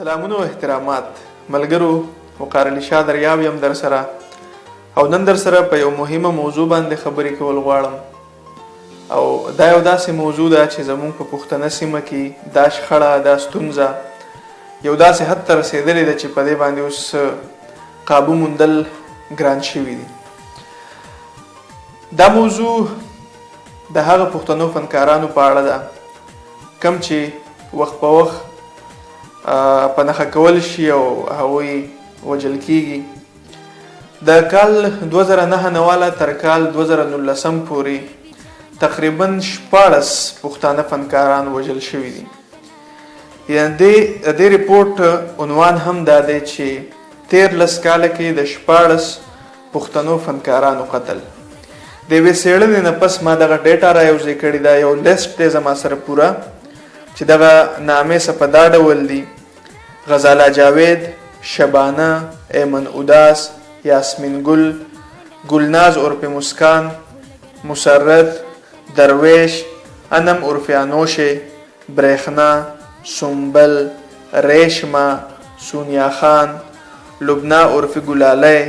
سلامونه او احترامات ملګرو، وقار علي شاه دریاب یم در سره او نن در سره په یو مهمه موضوع باندې خبرې کول غواړم او دا یو داسې موضوع ده چې زموږ په پښتنه سیمه کې دا شخړه، دا ستونزه یو داسې حد ته رسېدلې ده چې په دې باندې اوس قابو موندل ګران شوي دي. دا موضوع د هغه پښتنو فنکارانو په اړه ده کوم چې وخت په وخت په نښه کول شي او هغوی وژل کیږي. د کال 2009 نه والا تر کال 2019 پورې تقریبا 16 پښتانه فنکاران وژل شوي دي. یعنی د دې رپورټ عنوان هم دا دی چې تیر 10 کاله کې د 16 پښتنو فنکارانو قتل. د یوې څېړنې نه پس ما دغه ډیټا را یوځای کړې ده، یو لیست دی زما سره پوره چې دغه نامې څه په دا ډول دي: غزاله جاوید، شبانه، ایمن اداس، یاسمین ګل، ګلناز عرف مسکان، مسرت، درویش، انم عرف انوشې، برېښنا، سنبل، ریشمه، سونیا خان، لبنا عرف ګلالی،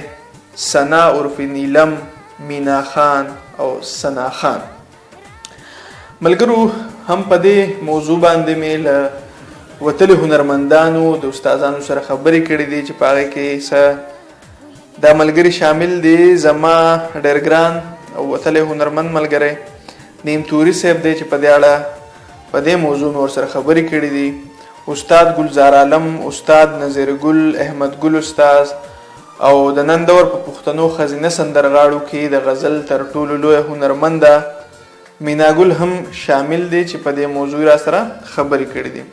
ثنا عرف نیلم، مینا خان او ثنا خان. ملګرو، هم په دې موضوع باندې مې له وتلي هنرمندانو د استادانو سره خبرې کړې دي چې په هغې کې څه دا ملګري شامل دي. زما ډېر ګران او وتلی هنرمند ملګری نیم توري صاحب دی چې په دې اړه په دې موضوع مې ورسره خبرې کړې دي. استاد ګلزار عالم، استاد نظیر ګل، احمد ګل استاد او د نن دور په پښتنو ښځینه سندرغاړو کې د غزل تر ټولو لویه هنرمنده مینا ګل هم شامل دی چې په دې موضوع را سره خبرې کړې دي.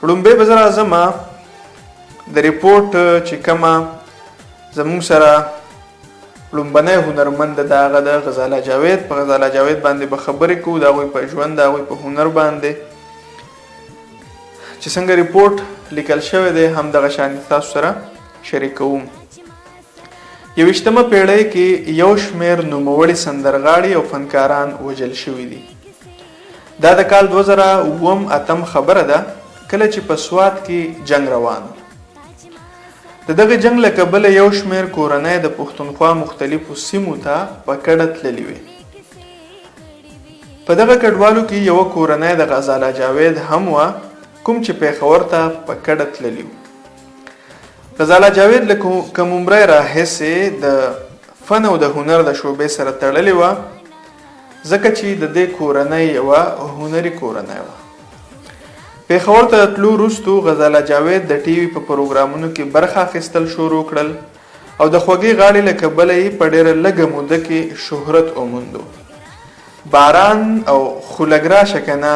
ړومبی به زه راځم د رپورټ چې کومه زموږ سره ړومبنی هنرمند ده هغه د غزاله جاوید. په غزاله جاوید باندې به خبرې کوو، د هغوی په ژوند، د هغوی په هنر باندې چې څنګه رپورټ لیکل شوی دی هم دغه شان تاسو سره شریکوم. 21مه پیړۍ کې یو شمېر نوموړي سندرغاړي او فنکاران وژل شوي دي. دا د کال 2007 خبره ده کله چې په سوات کې جنګ روان و. د دغه جنګ له کبله یو شمېر کورنۍ د پښتونخوا مختلفو سیمو ته په کډه تللې وې. په دغه کډوالو کې یوه کورنۍ د غزاله جاوید هم وه کوم چې پېښور ته په کډه تللي وو. غزاله جاوید له کم عمرۍ راهیسې د فن او د هنر د شعبې سره تړلې وه ځکه چې د دې کورنۍ یوه هنري کورنۍ وه. پېښور ته د تلو وروسته غزاله جاوید د ټي وي په پروګرامونو کې برخه اخیستل شروع کړل او د خوږې غاړې له کبله یې په ډېره لږه موده کې شهرت وموندو. باران او خولګ راشه کنه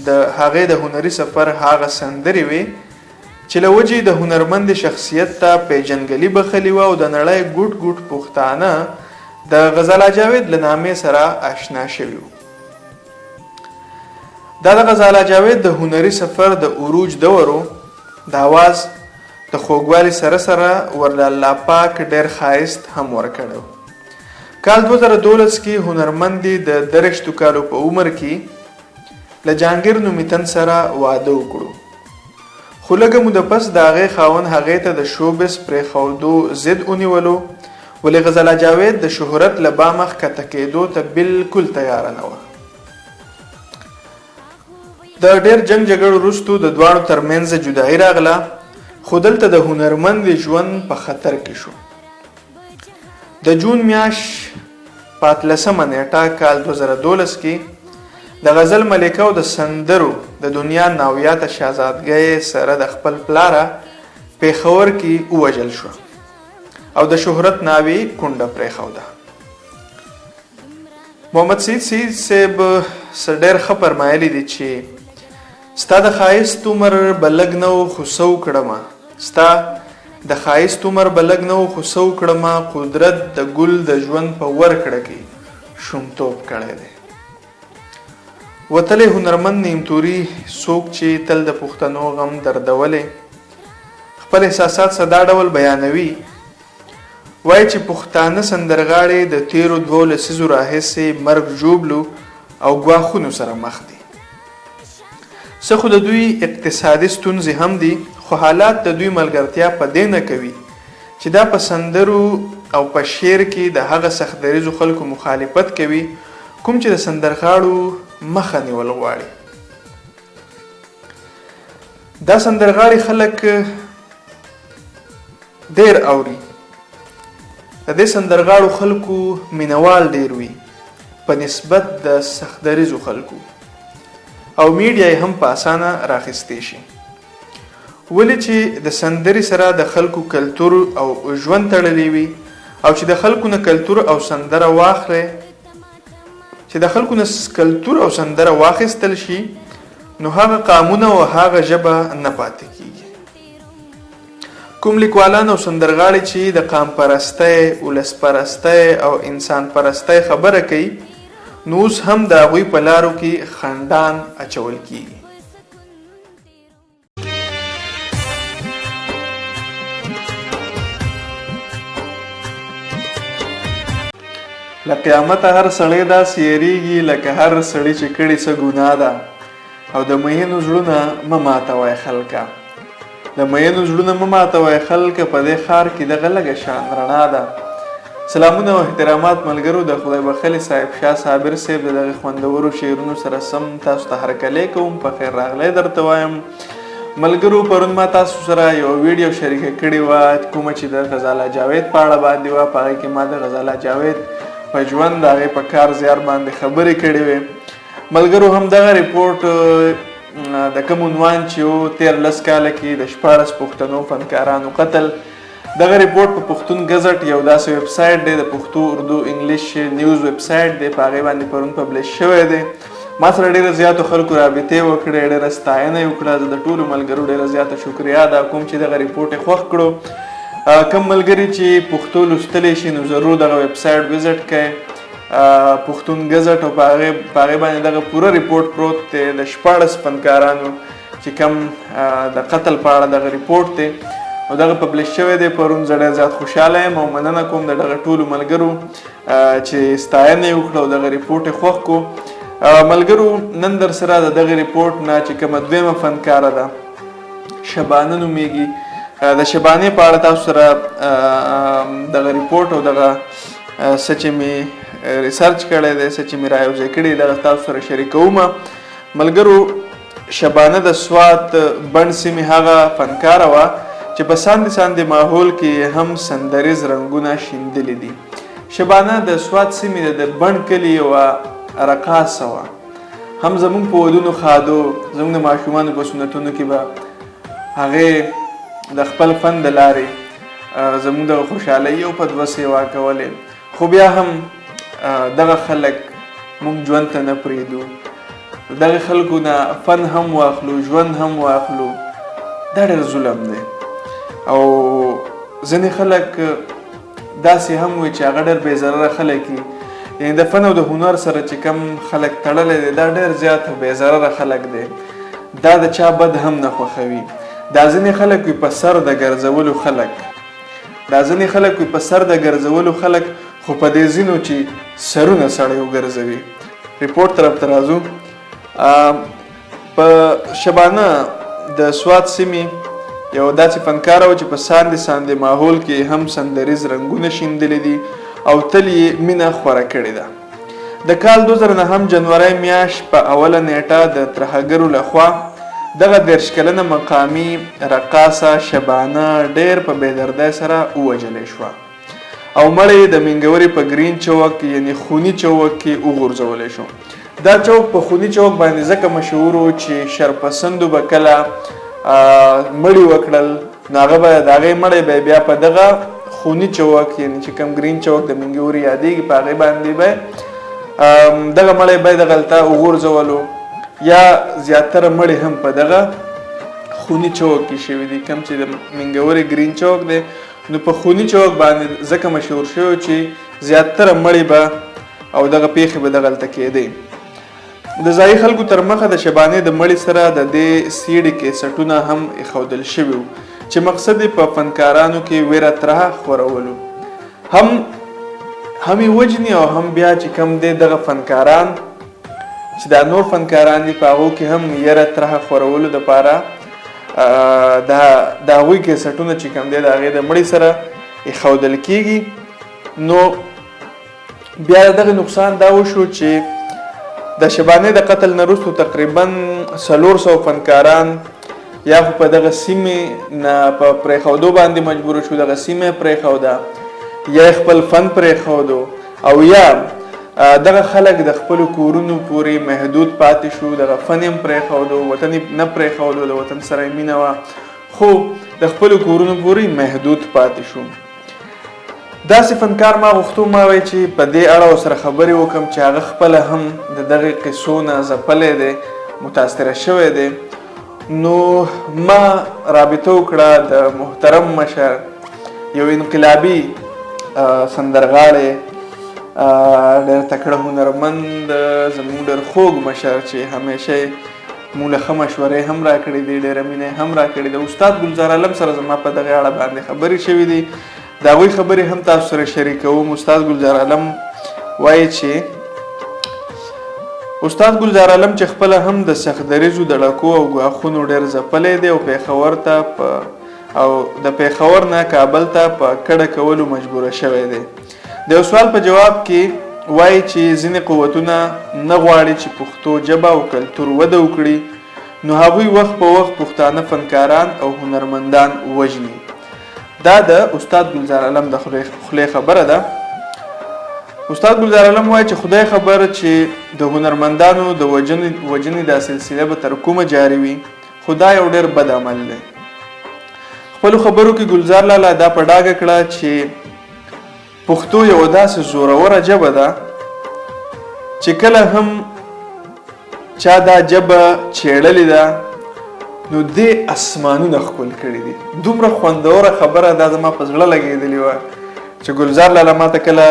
د هغې د هنري سفر هغه سندرې وې چې له وجې د هنرمند شخصیت ته پیژندګلي بخښلې وه او د نړۍ ګوټ ګوټ پښتانه د غزاله جاوید له نامې سره آشنا شوي وو. دا د غزاله جاوید د هنري سفر د عروج دور و. د اواز د خوږوالي سره سره ورله الله پاک ډېر ښایست هم ورکړی و. کال 2012 کې هنرمندې د 23 کالو په عمر کې له جهانګیر نومي تن سره واده وکړو، خو لږه موده پس د هغې خاوند هغې ته د شوبس پرېښودو ضد ونیولو، ولې غزاله جاوید د شهرت له بامه ښکته کېدو ته بالکل تیاره نه وه. د ډېر جنګ جګړو وروسته د دواړو ترمنځ جدایي راغله، خو دلته د هنرمندې ژوند په خطر کې شو. د جون میاش په 18مه نیټه کال 2012 کې د غزل ملکه او د سندرو د دنیا ناویاته شهزادګۍ سره د خپل پلاره پېښور کې ووژل شوه او د شهرت ناوې کونډه پرېښوده. محمد سعید سعید صاحب څه ډېر ښه فرمایلي دي چې ستا د ښایست عمر به لږ نه و خو څه وکړمه، ستا د ښایست عمر به لږ نه و خو څه وکړمه، قدرت د ګل د ژوند په ورکړه کې شومتوب کړی دی. وتلی هنرمند نیم توري څوک چې تل د پښتنو غم دردولی خپل احساسات څه دا ډول بیانوي، وایي چې پښتانه سندرغاړي د تیرو 2 لسیزو راهیسې مرګ ژوبلو او ګواښونو سره مخ دي. څه خو د دوی اقتصادي ستونزې هم دي، خو حالات د دوی ملګرتیا په دې نه کوي چې دا په سندرو او په شعر کې د هغه سخت دریځو خلکو مخالفت کوي کوم چې د سندرغاړو مخه نیول غواړي. دا سندرغاړي خلک ډېر اوري. د دې سندرغاړو خلکو مینوال ډېر وي په نسبت د سخت دریځو خلکو او میډیا یې هم په اسانه راخیستی شي. ولې چې د سندرې سره د خلکو کلتور او ژوند تړلی وي او چې د خلکو نه کلتور او سندره واخلې چې د خلکو نه کلتور او سندره واخیستل شي نو هغه قامونه او هغه ژبه نه پاتې کیږي. کوم لیکوالان او سندرغاړي چې د قام پرستۍ، ولس پرستۍ او انسان پرستۍ خبره کوي نو اوس هم د هغوی په لارو کې خنډان اچول کیږي. له قیامته هر سړی داسې یریږي لکه هر سړي چې کړې څه ګناه ده. او د مئینو زړونه مه ماتوئ خلکه، د مئینو زړونه مه ماتوئ خلکه، په دې ښار کې دغه لږه شان رڼا ده. سلامونه او احترامات ملګرو، د خدای بخښلي صاحب شاه صابر صاحب د دغه خوندورو شعرونو سره سم تاسو ته هرکلی کوم، په خیر راغلی درته وایم. ملګرو پرون ما تاسو سره یوه ویډیو شریکه کړې وه کومه چې د غزاله جاوید په اړه باندې وه. په هغې کې ما د غزاله جاوید په ژوند، د هغې په کار زیار باندې خبرې کړې وې. ملګرو هم دغه رپورټ د کوم عنوان چې و تېر 10 کاله کې د 16 پښتنو فنکارانو قتل، دغه رپورټ په پښتون ګزټ یو داسې ویب سایټ دی، د پښتو اردو انګلیش نیوز ویب سایټ دی، په هغې باندې پرون پبلش شوی دی. ما سره ډېره زیاتو خلکو رابطې وکړې، ډېره ستاینه یې وکړه. زه د ټولو ملګرو ډېره زیاته شکریا ادا کوم چې دغه رپورټ یې خوښ کړو. کوم ملګري چې پښتو لوستلی شي نو ضرور دغه ویب سایټ وزټ کړئ، پښتون ګزټ، او په هغې باندې دغه پوره رپورټ پروت دی د 16 فنکارانو چې کم د قتل په اړه دغه رپورټ دی او دغه پبلش شوی دی پرون. زه ډېر زیات خوشحاله یم او مننه کوم د دغه ټولو ملګرو چې ستاینه یې وکړه او دغه رپورټ یې خوښ کړو. ملګرو نن در سره د دغه رپورټ نه چې کومه دویمه فنکاره ده شبانه نومېږي، د شبانې په اړه تاسو سره دغه رپورټ او دغه څه چې مې ریسرچ کړی دی، څه چې مې رایوځای کړي دغه تاسو سره شریکوم. ملګرو شبانه د سوات بڼ سیمې هغه فنکاره وه چې په ساندې ساندې ماحول کې یې هم سندریز رنګونه شیندلي دي. شبانه د سوات سیمې د بڼ کلي یوه رقاصه وه، هم زموږ په ودونو ښادو، زموږ د ماشومانو په سنتونو کې به هغې د خپل فن د لارې زموږ دغه خوشحالۍ یو په دوه سیوا کولې. خو بیا هم دغه خلک موږ ژوند ته نه پرېږدو، دغه خلکو نه فن هم واخلو، ژوند هم واخلو، دا ډېر ظلم دی. او ځینې خلک داسې هم وي چې هغه ډېر بې ضرره خلک وي، یعنې د فن او د هنر سره چې کم خلک تړلی دی دا ډېر زیات بې ضرره خلک دی، دا د چا بد هم نه خوښوي. دا ځینې خلک وي په سر د ګرځولو خلک، دا ځینې خلک وي په سر د ګرځولو خلک، خو په دې ځینو چې سرونه سړی وګرځوي. رپورټ طرف ته راځو. په شبانه د سوات سیمې یو داسې فنکاره و چې په ساندې ساندې ماحول کې هم سندریز رنګونه شیندلي دي او تل یې مینه خوره کړې ده. د کال 2009 جنورۍ میاشت په اوله نیټه د ترهګرو لخوا دغه 30 کلنه مقامي رقاصه شبانه ډېر په بېدردۍ سره ووژلی شوه او مړی یې د مینګورې په ګرین چوک یعنی خوني چوک کې وغورځولی شو. دا چوک په خوني چوک باندې ځکه مشهور و چې شرپسندو به کله مړي وکړل نو هغه به د هغې مړی به بیا په دغه خوني چوک یعنی چې کوم ګرین چوک د مینګورې یادېږي په هغې باندې به دغه مړی به دغلته وغورځولو، یا زیاتره مړي هم په دغه خوني چوک کې شوي دي، کوم چې د مینګورې ګرین چوک دی. نو په خوني چوک باندې ځکه مشهور شوی چې زیاتره مړي به او دغه پیښې به دغلته کېدې. د ځایي خلکو تر مخه د شبانې د مړي سره د دې سیډي کیسټونه هم ایښودل شوي وو چې مقصد یې په فنکارانو کې ویره ترهه خورولو، هم یې وژني او هم بیا چې کم دی دغه فنکاران چې دا نور فنکاران دي په هغو کې هم یره ترهه خورولو دپاره د هغوی کیسټونه چې کوم دی د هغې د مړي سره ایښودل کیږي. نو بیا دغه نقصان دا وشو چې د شبانې د قتل نه وروسته تقریبا 400 فنکاران یا خو په دغه سیمې نه په پرېښودو باندې مجبور شو، دغه سیمه پرېښوده، یا خپل فن پرېښودو، او یا دغه خلک د خپلو کورونو پورې محدود پاتې شو، دغه فن یې هم پرېښودو، وطن یې نه پرېښودو، د وطن سره یې مینه وه، خو د خپلو کورونو پورې محدود پاتې شو. داسې فنکار ما غوښتو، ما وایي چې په دې اړه ورسره خبرې وکړم چې هغه خپله هم د دغې قصو نه ځپلی دی، متاثره شوی دی. نو ما رابطه وکړه د محترم مشر، یو انقلابي سندرغاړی، ډېر تکړه هنرمند، زموږ ډېر خوږ مشر چې همیشه موږ له ښه مشورې هم راکړې دي، ډېره مینه یې هم راکړې ده. استاد ګلزار عالم سره زما په دغې اړه باندې خبرې شوې دي، د هغوی خبرې هم تاسو سره شریکوم. استاد ګلزار عالم وایي چې استاد ګلزار عالم چې خپله هم د سخت دریځو دړکو او ګواښونو ډېر ځپلی دی او پېښور ته په او د پېښور نه کابل ته په کډه کولو مجبوره شوی دی. د یو سوال په جواب کې وایي چې ځینې قوتونه نه غواړي چې پښتو ژبه او کلتور وده وکړي، نو هغوی وخت په وخت پښتانه فنکاران او هنرمندان وژني. دا د استاد ګلزار عالم د خولې خبره ده. استاد ګلزار عالم وایي چې خدای خبر چې د هنرمندانو د وژنې دا سلسله به تر کومه جاري وي، خو دا یو ډېر بد عمل دی. خپلو خبرو کې ګلزار لالا دا په ډاګه کړه چې پښتو یوه داسې زوروره ژبه ده چې کله هم چا دا ژبه چېړلې ده نو دې اسمانونه ښکل کړي دي. دومره خوندوره خبره دا زما په زړه لګېدلې وه چې ګلزار لالا ما ته کله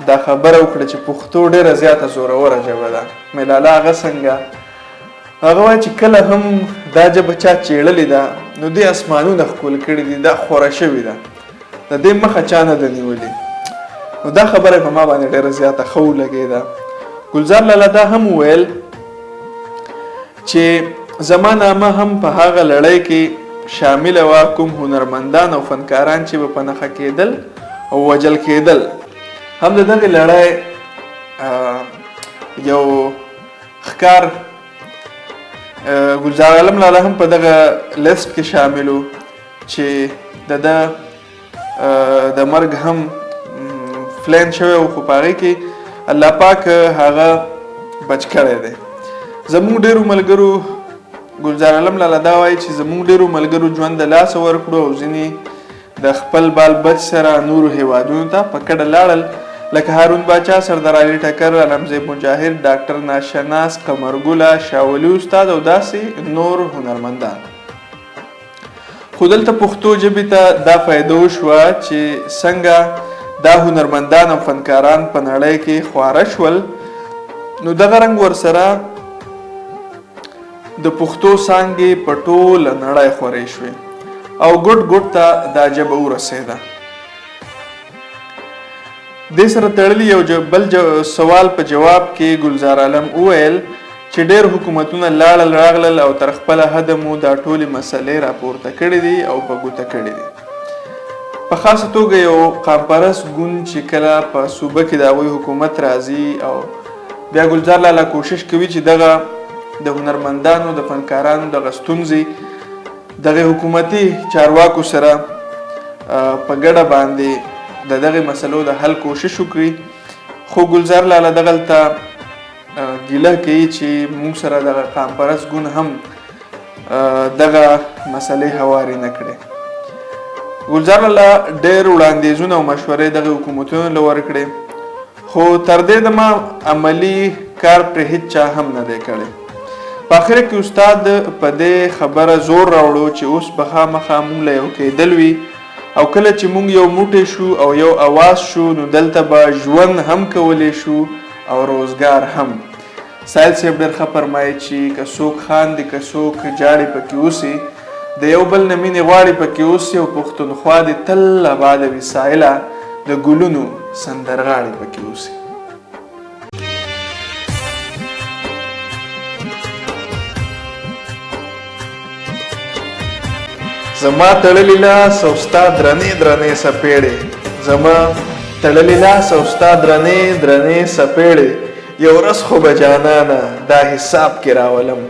دا خبره وکړه چې پښتو ډېره زیاته زوروره ژبه ده. مې لالا هغه څنګه؟ هغه وایي چې کله هم دا ژبه چا چېړلې ده نو دې اسمانونه ښکل کړي دي، دا خوره شوې ده، د دې مخه چا نه ده نیولې. نو دا خبره په ما باندې ډېره زیاته ښه ولګېده. ګلزار لالا دا هم وویل چې زما نامه هم په هغه لړۍ کې شامله وه کوم هنرمندان او فنکاران چې به په نښه کېدل او وژل کېدل، هم د دغې لړۍ یو ښکار ګلزار عالم لالا هم په دغه لیست کې شامل و چې د ده د مرګ هم پلان شوی و، خو په هغې کې الله پاک هغه بچ کړی دی. زموږ ډېرو ملګرو، ګلزار عالم لالا دا وایي چې زموږ ډېرو ملګرو ژوند د لاسه ورکړو او ځینې د خپل بال بچ سره نورو هیوادونو ته په کډه لاړل، لکه هارون باچا، سردار علي ټکر، عالمزیب مجاهد، ډاکټر ناشناس، قمرګله، شاولي استاد او داسې نور هنرمندان. خو دلته پښتو ژبې ته دا فایده وشوه چې څنګه دا هنرمندان او فنکاران په نړۍ کې خواره شول، نو دغه رنګ ورسره د پښتو څانګې په ټوله نړۍ خورې شوې او ګوټ ګوټ ته دا ژبه ورسېده. دې سره تړلي یو بل سوال په جواب کې ګلزار عالم وویل چې ډېر حکومتونه لاړل راغلل او تر خپله حده مو دا ټولې مسئلې راپورته کړې دي او په ګوته کړې دي. په خاصه توګه یو قامپرست ګوند چې کله په صوبه کې د هغوی حکومت راځي او بیا ګلزار لالا کوشش کوي چې دغه د هنرمندانو د فنکارانو دغه ستونزې دغه حکومتي چارواکو سره په ګډه باندې د دغه مسلو د حل کوشش وکړي، خو ګلزار لالا دغلته ګیله کوي چې موږ سره دغه قامپرست ګوند هم دغه مسلې هوارې نه کړې. ګلزار لالا ډېر وړاندیزونه او مشورې دغه حکومتونو له ورکړې، خو تر دې دمه عملي کار پرې هیڅ چا هم نه دی کړی. په آخر کې استاد په دې خبره زور راوړو چې اوس به خامخا موږ له یو کېدل وي او کله چې موږ یو موټی شو او یو اواز شو نو دلته به ژوند هم کولی شو او روزګار هم. ساحل صاحب ډېر ښه فرمایي چې که څوک خاندي که څوک ژاړي پکې اوسي، د یو بل نه مینې غواړي پکې اوسي، او پښتونخوا دې تل اباده وي ساحله د ګلونو سندرغاړي پکې اوسي. زما تړلی لاس او ستا درنې درنې څپېړې، زما تړلی لاس او ستا درنې درنې څپېړې، یو ورځ خو به جانانه دا حساب کې راولم.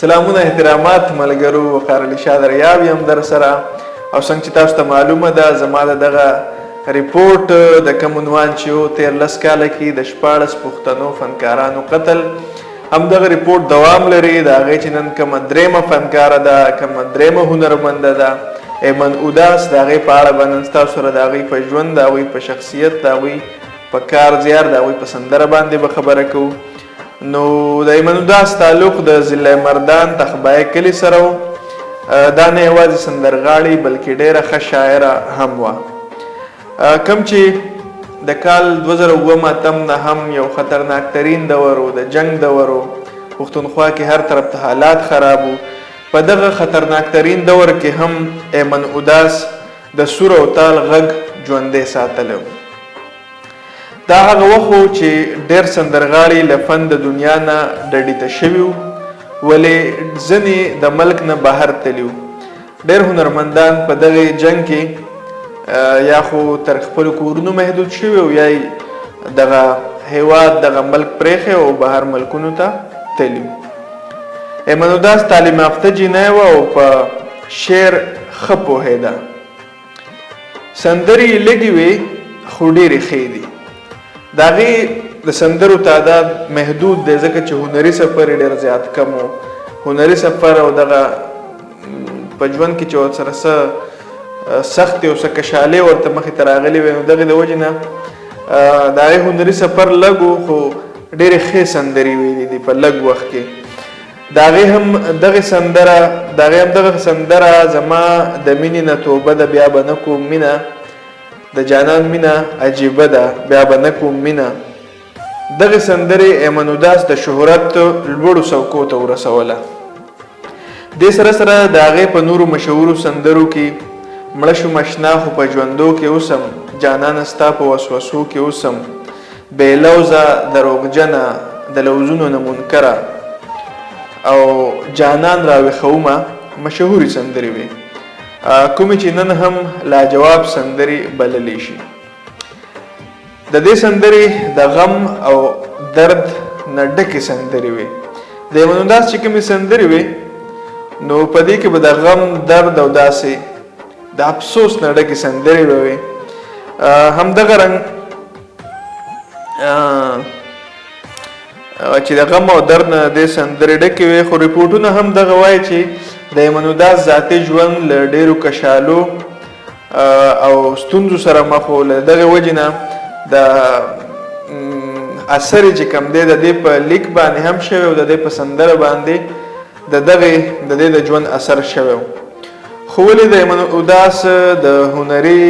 سلامونه احترامات ملګرو، وقار علي شاه دریاب یم در سره. او څنګه چې تاسو ته معلومه ده، زما د دغه رپورټ د کوم عنوان چې و، تېر 10 کاله کې د 16 پښتنو فنکارانو قتل، همدغه رپورټ دوام لري. د هغې چې نن کومه درېیمه فنکاره ده، کومه درېیمه هنرمنده ده، ایمن اداس، د هغې په اړه به نن ستاسو سره د هغوی په ژوند، د هغوی په شخصیت، د هغوی په کار زیار، د هغوی په سندره باندې به خبره کوو. نو د ایمن اداس تعلق د ضلع مردان تخبای کلي سره و. دا نه یوازې سندرغاړي بلکې ډېره ښه شاعره هم وه. کوم چې د کال 2007 ماتم نه هم یو خطرناک ترین دور و، د جنگ دور و، پښتونخوا کې هر طرف ته حالات خراب وو، په دغه خطرناک ترین دور کې هم ایمن اداس د سور او تال غږ ژوندی ساتلی و. دا هغه وخت و چې ډېر سندرغاړي له فن د دنیا نه ډډې ته شوي وو، ولې ځینې د ملک نه بهر تللي وو. ډېر هنرمندان په دغه جنگ کې یا خو تر خپلو کورونو محدود شوي او یا دغه هیواد، دغه ملک پرېښی او بهر ملکونو ته تللي وو. ایمن اداس تعلیم یافته جینۍ وه او په شعر ښه پوهېده. سندرې یې لږې وې خو ډېرې ښې دي. د هغې د سندرو تعداد محدود دی، ځکه چې هنري سفر یې ډېر زیات کم و. هنري سفر او دغه په ژوند کې چې ورسره څه سختې او څه کشالې ورته مخې ته راغلې وې، نو دغې د وجې نه د هغې هنري سفر لږ و، خو ډېرې ښې سندرې ویلې دي په لږ وخت کې. د هغې هم دغې سندره، د هغې هم دغه سندره، زما د مینې نه توبه ده بیا به نه کوم مینه، د جانان مینه عجیبه ده بیا به نه کوم مینه، دغې سندرې ایمن اداس د شهرت لوړو څوکو ته ورسوله. دې سره سره د هغې په نورو مشهورو سندرو کې مړه شوم اشنا خو په ژوندو کې اوسم، جانانه ستا په وسوسو کې اوسم، بې لوزه دروغجنه د لوزونو نه منکره او جانان راویښومه مشهورې سندرې وې، کومې چې نن هم لاجواب سندرې بللی شي. د دې سندرې د غم او درد نه ډکې سندرې وې. د ایمن اداس چې کومې سندرې وې، نو په دې کې به د غم، درد او داسې د افسوس نه ډکې سندرې به وې. همدغه رنګ چې د غم او درد نه دې سندرې ډکې وې. خو رپورټونه هم دغه وایي چې د ایمن اداس ذاتي ژوند له ډېرو کشالو او ستونزو سره مخ و. له دغې وجې نه د اثر چې کوم دی، د دې په لیک باندې هم شوی او د دې په سندره باندې د دغې د دې د ژوند اثر شوی و. خو ولې د ایمن اداس د هنري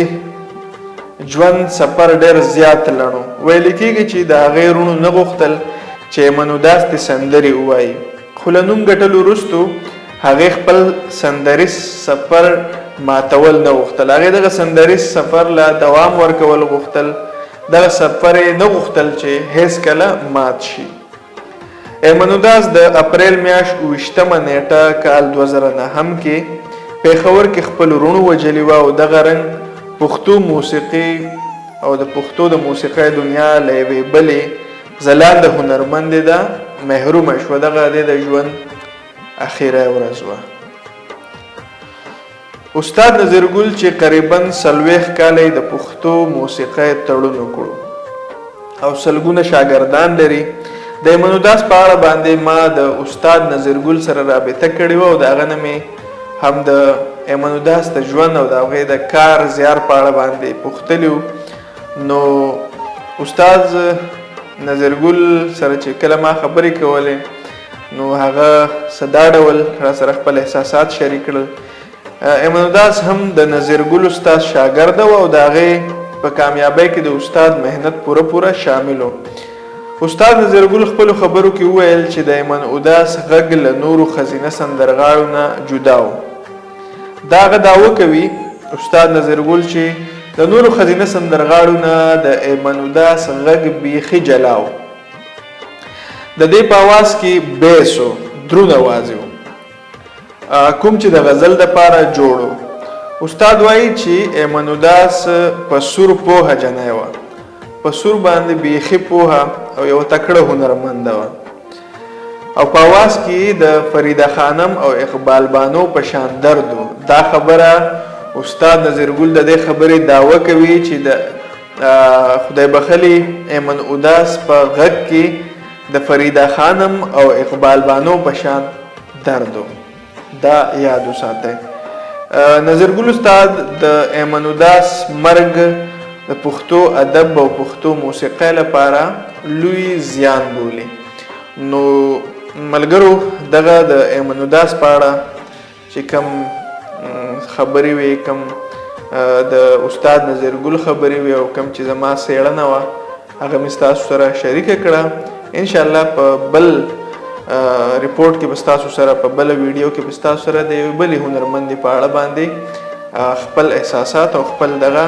ژوند سفر ډېر زیات لنډ و. ویل کېږي چې د هغې وروڼو نه غوښتل چې ایمن اداس دې سندرې ووایي، خو له نوم ګټلو وروسته هغې خپل سندریز سفر ماتول نه غوښتل. هغې دغه سندریز سفر له دوام ورکول غوښتل، دغه سفر یې نه غوښتل چې هېڅکله مات شي. ایمن اداس د اپریل میاشت 27مه نیټه کال 2009 کې پېښور کې خپل وروڼو وژلي وه او دغه رنګ پښتو موسیقي او د پښتو د موسیقۍ دنیا له یوې بلې ځلانده هنرمندې ده محرومه شوه. دغه د د ژوند اخیری ورځ وه. استاد نظیر ګل چې قریبا 40 کاله یې د پښتو موسیقۍ تړون وکړو او سلګونه شاګردان لري، د ایمن اداس په اړه باندې ما د استاد نظیر ګل سره رابطه کړې وه او د هغه نه مې هم د ایمن اداس د ژوند او د هغې د کار زیار په اړه باندې پوښتلي وو. نو استاد نظیر ګل سره چې کله ما خبرې کولې، نو هغه څه دا ډول را سره خپل احساسات شریک کړل. ایمن اداس هم د نظیر ګل استاد شاګرده وه او د هغې په کامیابۍ کې د استاد محنت پوره پوره شامل و. استاد نظیر ګل خپلو خبرو کې وویل چې د ایمن اداس غږ له نورو ښځینه سندرغاړو نه جدا و. دا هغه دعوه کوي استاد نظیر ګل چې د نورو ښځینه سندرغاړو نه د ایمن اداس غږ بیخي جلا و. د دې په اواز کې بیس و، دروند اواز و، کوم چې د غزل دپاره جوړ و. استاد وایي چې ایمن اداس په سور پوهه جنۍ وه، په سور باندې بیخي پوهه او یوه تکړه هنرمنده وه او په اواز کې د فریده خانم او اقبال بانو په شان درد و. دا خبره استاد نظیر ګل د دې خبرې دعوه کوي چې د خدای بخښلي ایمن اداس په غږ کې د فریده خانم او اقبال بانو په شان درد و. دا یاد وساتئ. نظر ګل استاد د ایمن اداس مرګ د پښتو ادب او پښتو موسیقۍ لپاره لوی زیان بولي. نو ملګرو، دغه د ایمن اداس په اړه چې کوم خبرې وې، کوم د استاد نظیر ګل خبرې وې او کوم چې زما څېړنه وه، هغه مې ستاسو سره شریکه کړه. انشاءالله په بل رپورټ کې به ستاسو سره، په بله ویډیو کې به ستاسو سره د یوې بلې هنرمندې په اړه باندې خپل احساسات او خپل دغه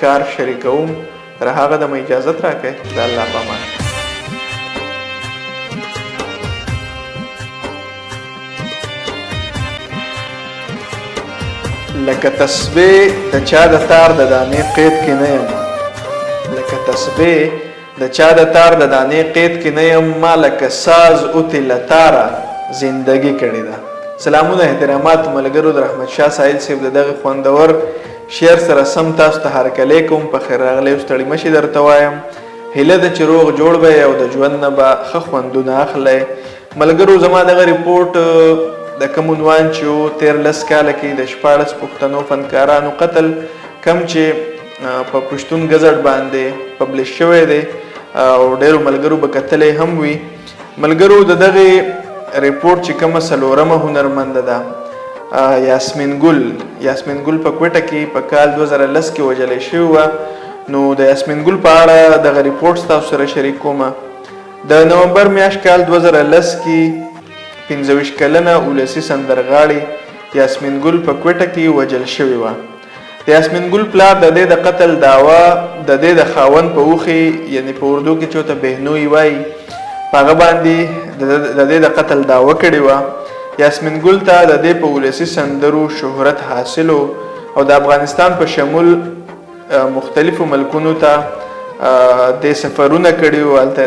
کار شریکوم. تر هغه د مې اجازت راکړئ، د الله په امان. لکه تسبیح د چا د تار د دانې قید کې نه یم، لکه تسبیح د چا د تار د دانې قید کې نه یم، ما لکه ساز اوتې له تاره زندګي کړې ده. سلامونه احترامات ملګرو، د رحمت شاه ساحل صاحب د دغه خوندور شعر سره سم تاسو ته هرکلی کوم. په خیر راغلی او ستړي مشي درته وایم. هیله ده چې روغ جوړ به او د ژوند نه به ښه خوندونه اخلئ. ملګرو، زما دغه رپورټ د کوم عنوان چې و، تېر 10 کاله کې د 16 پښتنو فنکارانو قتل، کوم چې په پښتون ګزټ باندې پبلش شوی دی او ډېرو ملګرو به کتلی هم وي. ملګرو، د دغې رپورټ چې کومه څلورمه هنرمنده ده، یاسمین ګل، یاسمین ګل په کوټه کې په کال 2010 کې وژلی شوې وه. نو د یاسمین ګل په اړه دغه رپورټ ستاسو سره شریک کوم. د نومبر میاشت کال 2010 کې 25 کلنه ولسي سندرغاړې یاسمین ګل په کوټه کې وژل شوې وه. د یاسمین ګل پلار د دې د قتل دعوه د دې د خاوند په اوښې، یعنی په اردو کې چې ورته بهنوی وایي، په هغه باندې د دې د قتل دعوه کړې وه. یاسمین ګل ته د دې په ولسي سندرو شهرت حاصل او د افغانستان په شمول مختلفو ملکونو ته د سفرونه کړي وو، هلته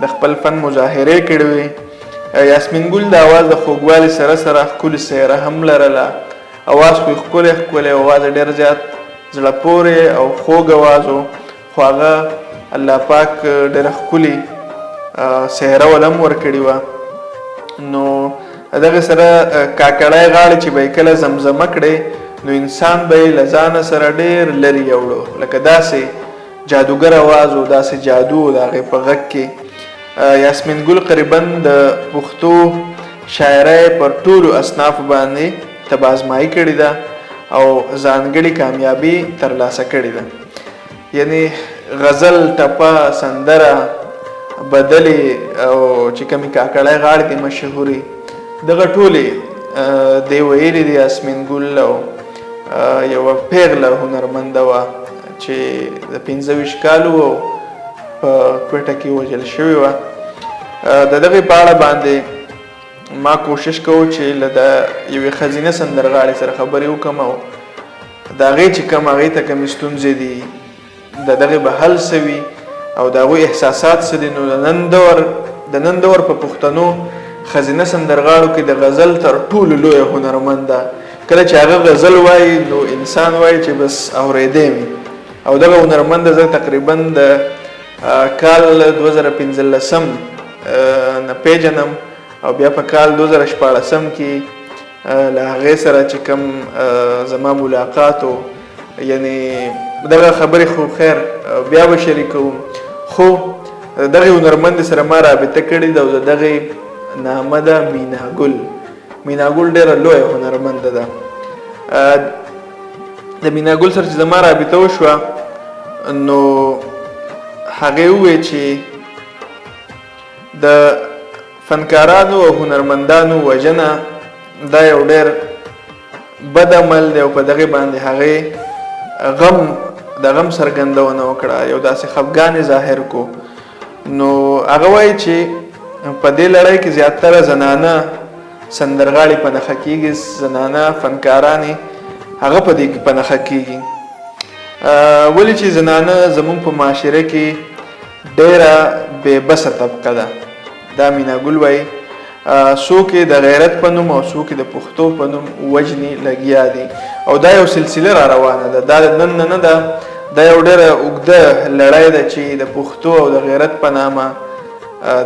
د خپل فن مظاهرې کړې وې. یاسمین ګل د اواز د خوږوالي سره سره ښکلې څهره هم لرله. اواز خو یې ښکلی ښکلی، اواز یې ډېر زیات زړه پورې او خوږ اواز و، خو هغه الله پاک ډېره ښکلې څهره ول هم ورکړې وه. نو دغه سره کاکړی غاړې چې به یې کله زمزمه کړې، نو انسان به یې له ځانه سره ډېر لرې یوړو، لکه داسې جادوګر اواز و، داسې جادو و د هغې په غږ کې. یاسمین ګل قریبا د پښتو شاعرۍ پر ټولو اصنافو باندې تبازمایي کړې ده او ځانګړې کامیابي ترلاسه کړې ده، یعنی غزل، ټپه، سندره، بدلې او چې کومې کاکړۍ غاړې دي مشهورې، دغه ټولې دی ویلي دي یاسمین ګل. او یوه پیغله هنرمنده وه چې د 25 کالو په کوټه کې وژل شوې وه. د دغې په اړه باندې ما کوشش کوو چې له د یوې ښځینه سندرغاړې سره خبرې وکړم او د هغې چې کوم هغې ته کومې ستونزې دي، د دغې به حل څه وي او د هغوی احساسات څه دي. نو د نن دور په پښتنو ښځینه سندرغاړو کې د غزل تر ټولو لویه هنرمنده، کله چې هغه غزل وایي نو انسان وایي چې بس اورېدی مې. او دغه هنرمنده زه تقریبا د کال 2015 نه پېژنم او بیا په کال 2016 کې له هغې سره چې کوم زما ملاقات و، یعنی دغه خبرې خو خیر بیا به شریکوم، خو دغې هنرمندې سره ما رابطه کړې ده او د دغې نامه ده مینا ګل. مینا ګل ډېره لویه هنرمنده ده. د مینا ګل سره چې زما رابطه وشوه نو هغې وویل چې د فنکارانو او هنرمندانو وژنه دا یو ډېر بد عمل دی او په دغې باندې هغې د غم څرګندونه وکړه، یو داسې خفګان یې ظاهر کو. نو هغه وایي چې په دې لړۍ کې زیاتره زنانه سندرغاړي په نښه کېږي، زنانه فنکارانې هغه په دې کې په نښه کیږي. ولې چې زنانه زمونږ په معاشره کې ډیره بې بسه طبقه ده. دا مینا ګل وایي څوک یې د غیرت په نوم او څوک یې د پښتو په نوم وژني لګیا دي، او دا یو سلسله را روانه ده. دا د نن نه نه ده، دا یو ډیره اوږده لړۍ ده چې د پښتو او د غیرت په نامه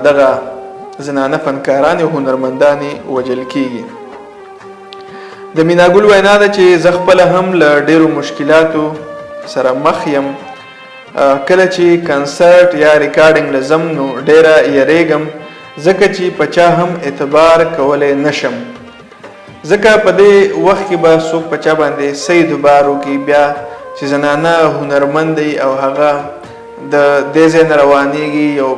دغه زنانه فنکارانې او هنرمندانې وژل کیږي. د میناګل وینا ده چې زه خپله هم له ډیرو مشکلاتو سره مخ یم. کله چې کنسرت یا ریکارډینګ له ځم نو ډیره یریږم، ځکه چې په چا هم اعتبار کولی نشم، ځکه په دې وخت کې به څوک په چا باندې څه اعتبار وکړي. بیا چې زنانه هنرمند دی او هغه د دې ځای نه روانېږي یو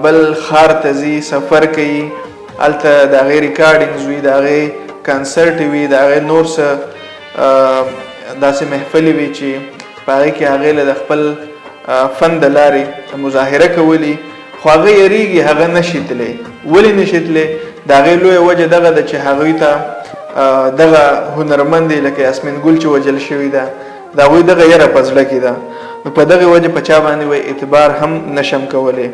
بل ښار ته ځي، سفر کوي، هلته د هغې ریکارډینګز وي، د هغې کنسرټ وي، د هغې نور څه داسې محفلې وي چې په هغې کې هغې له د خپل فن د لارې مظاهره کولی، خو هغه یریږي، هغه نشي تللی. ولې نشي تللی؟ د هغې لویه وجه دغه ده چې هغوی ته دغه هنرمندې لکه یاسمین ګل چې وژل شوې ده، د هغوی دغه یره په زړه کې ده، نو په دغې وجه په چا باندې وایي اعتبار هم نشم کولی.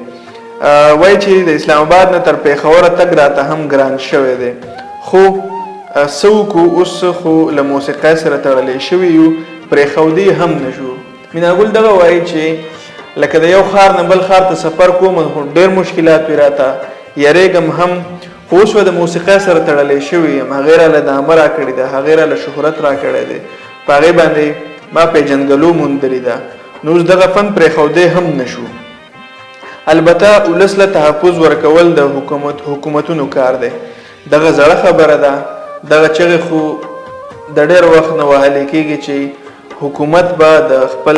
وایي چې د اسلام آباد نه تر پېښوره تګ راته هم ګران شوی دی، خو څه وکړو، اوس خو له موسیقۍ سره تړلی شوي یو، پرېښودی هم نه شو. میناګل دغه وایي چې لکه د یو ښار نه بل ښار ته سفر کوم خو ډېر مشکلات وي راته، یریږم هم، خو اوس به د موسیقۍ سره تړلی شوی یم، هغې راله نامه راکړې ده، هغې راله شهرت راکړی دی، په هغې باندې ما پېژندګلو موندلې ده، نو اوس دغه فن پرېښودی هم نه شو. البته ولس له تحفظ ورکول د حکومتونو کار دی. دغه زړه خبره ده، دغه چغې خو د ډېر وخت نه وهلې کېږي چې حکومت به د خپل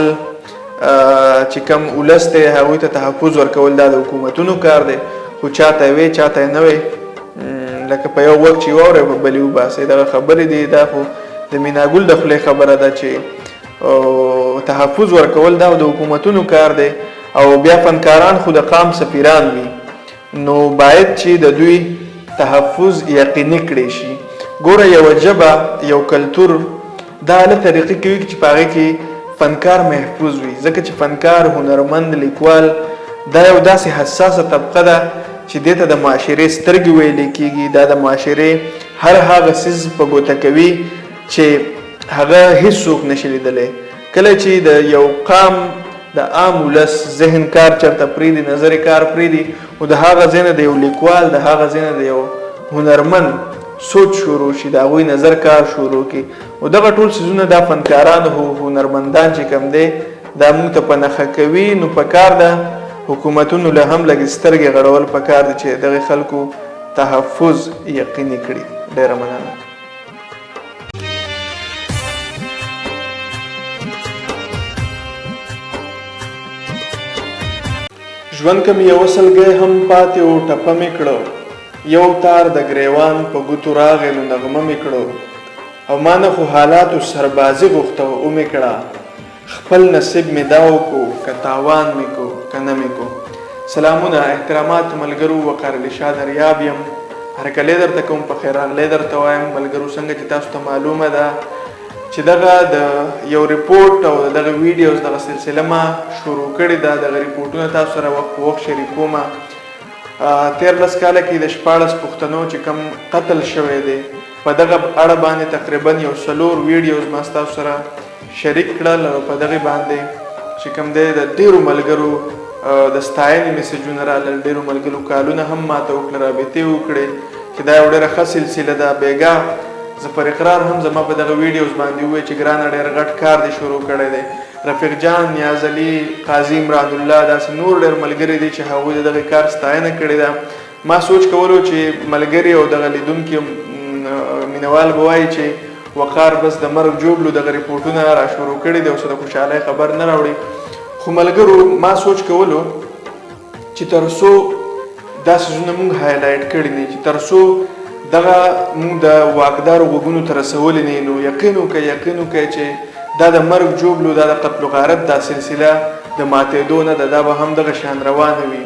چې کوم ولس دی هغوی ته تحفظ ورکول دا د حکومتونو کار دی، خو چاته یې وی چاته یې نه وی، لکه په یو غوږ چې واورې په بلې وباسې. دغه خبرې دي، دا خو د میناګل د خولې خبره ده چې تحفظ ورکول دا د حکومتونو کار دی، او بیا فنکاران خو د قام سفیران وي، نو باید چې د دوی تحفظ یقیني کړی شي. ګوره یوه ژبه یو کلتور دا له طریقې کوي چې په هغې کې فنکار محفوظ وي، ځکه چې فنکار، هنرمند، لیکوال دا یو داسې حساسه طبقه ده چې دې ته د معاشرې سترګې ویلې کېږي، دا د معاشرې هر هغه څیز په ګوته کوي چې هغه هیڅوک نشي لیدلی. کله چې د یو قام د عام ولس ذهن کار چرته پرېږدي، نظر کار پرېږدي، نو د هغه ځای نه د یو لیکوال، د هغه ځای نه د یو هنرمند سوچ شروع شي، د هغوی نظر کار شروع کړي. نو دغه ټول څیزونه دا فنکاران هو هنرمندان چې کوم دی دا موږ ته په نښه کوي. نو پکار ده حکومتونو له هم لږې سترګې غړول پکار دي چې دغې خلکو تحفظ یقیني کړي. ډېره مننه. ژوند که مې یوه سلګۍ هم پاتې و ټپه مې کړو، یو تار د ګریوان په ګوتو راغی نو نغمه مې کړو، او ما نه خو حالاتو سربازي غوښته ومې کړه، خپل نصیب مې دا وکړو که تاوان مې کو که نه مې کو. سلامونه احترامات ملګرو، وقار علي شاه دریاب یم، هرکلی درته کوم، په خیر راغلی درته وایم. ملګرو څنګه چې تاسو ته معلومه ده چې دغه د یو رپورټ او دغه ویډیوز دغه سلسله ما شروع کړې ده، دغه رپورټونه تاسو سره وخت په وخت شریکوم. تېر 10 کاله کې د 16 پښتنو چې کوم قتل شوی دی په دغه اړه باندې تقریبا یو 4 ویډیوز ما ستاسو سره شریک کړل، او په دغه باندې چې کوم دی د ډېرو ملګرو د ستاینې میسجونه رالل، ډېرو ملګرو کالونه هم ماته وکړل، رابطې وکړې چې دا یو ډېره ښه سلسله ده. بېګا ظفر اقرار هم زما په دغه ویډیوز باندې وویل چې ګرانه ډېر غټ کار دې شروع کړی دی. رفیق جان، نیاز علي، قاضي عمران الله، داسې نور ډېر ملګري دي چې هغوی د دغه کار ستاینه کړې ده. ما سوچ کولو چې ملګري او دغه لیدونکي مینوال به وایي چې وقار بس د مرګ جوبلو دغه رپورټونه را شروع کړي دي او څه د خوشحالۍ خبر نه راوړي، خو ملګرو ما سوچ کولو چې تر څو دا څیزونه موږ هایلایټ کړي نه، چې تر څو دغه موږ د واکدارو غوږونو ته رسولي نه، نو یقین وکړئ، یقین وکړئ چې دا د مرګ جوبلو، دا د قتل و غارت دا سلسله د ماتېدو نه ده، دا به هم دغه شان روانه وي.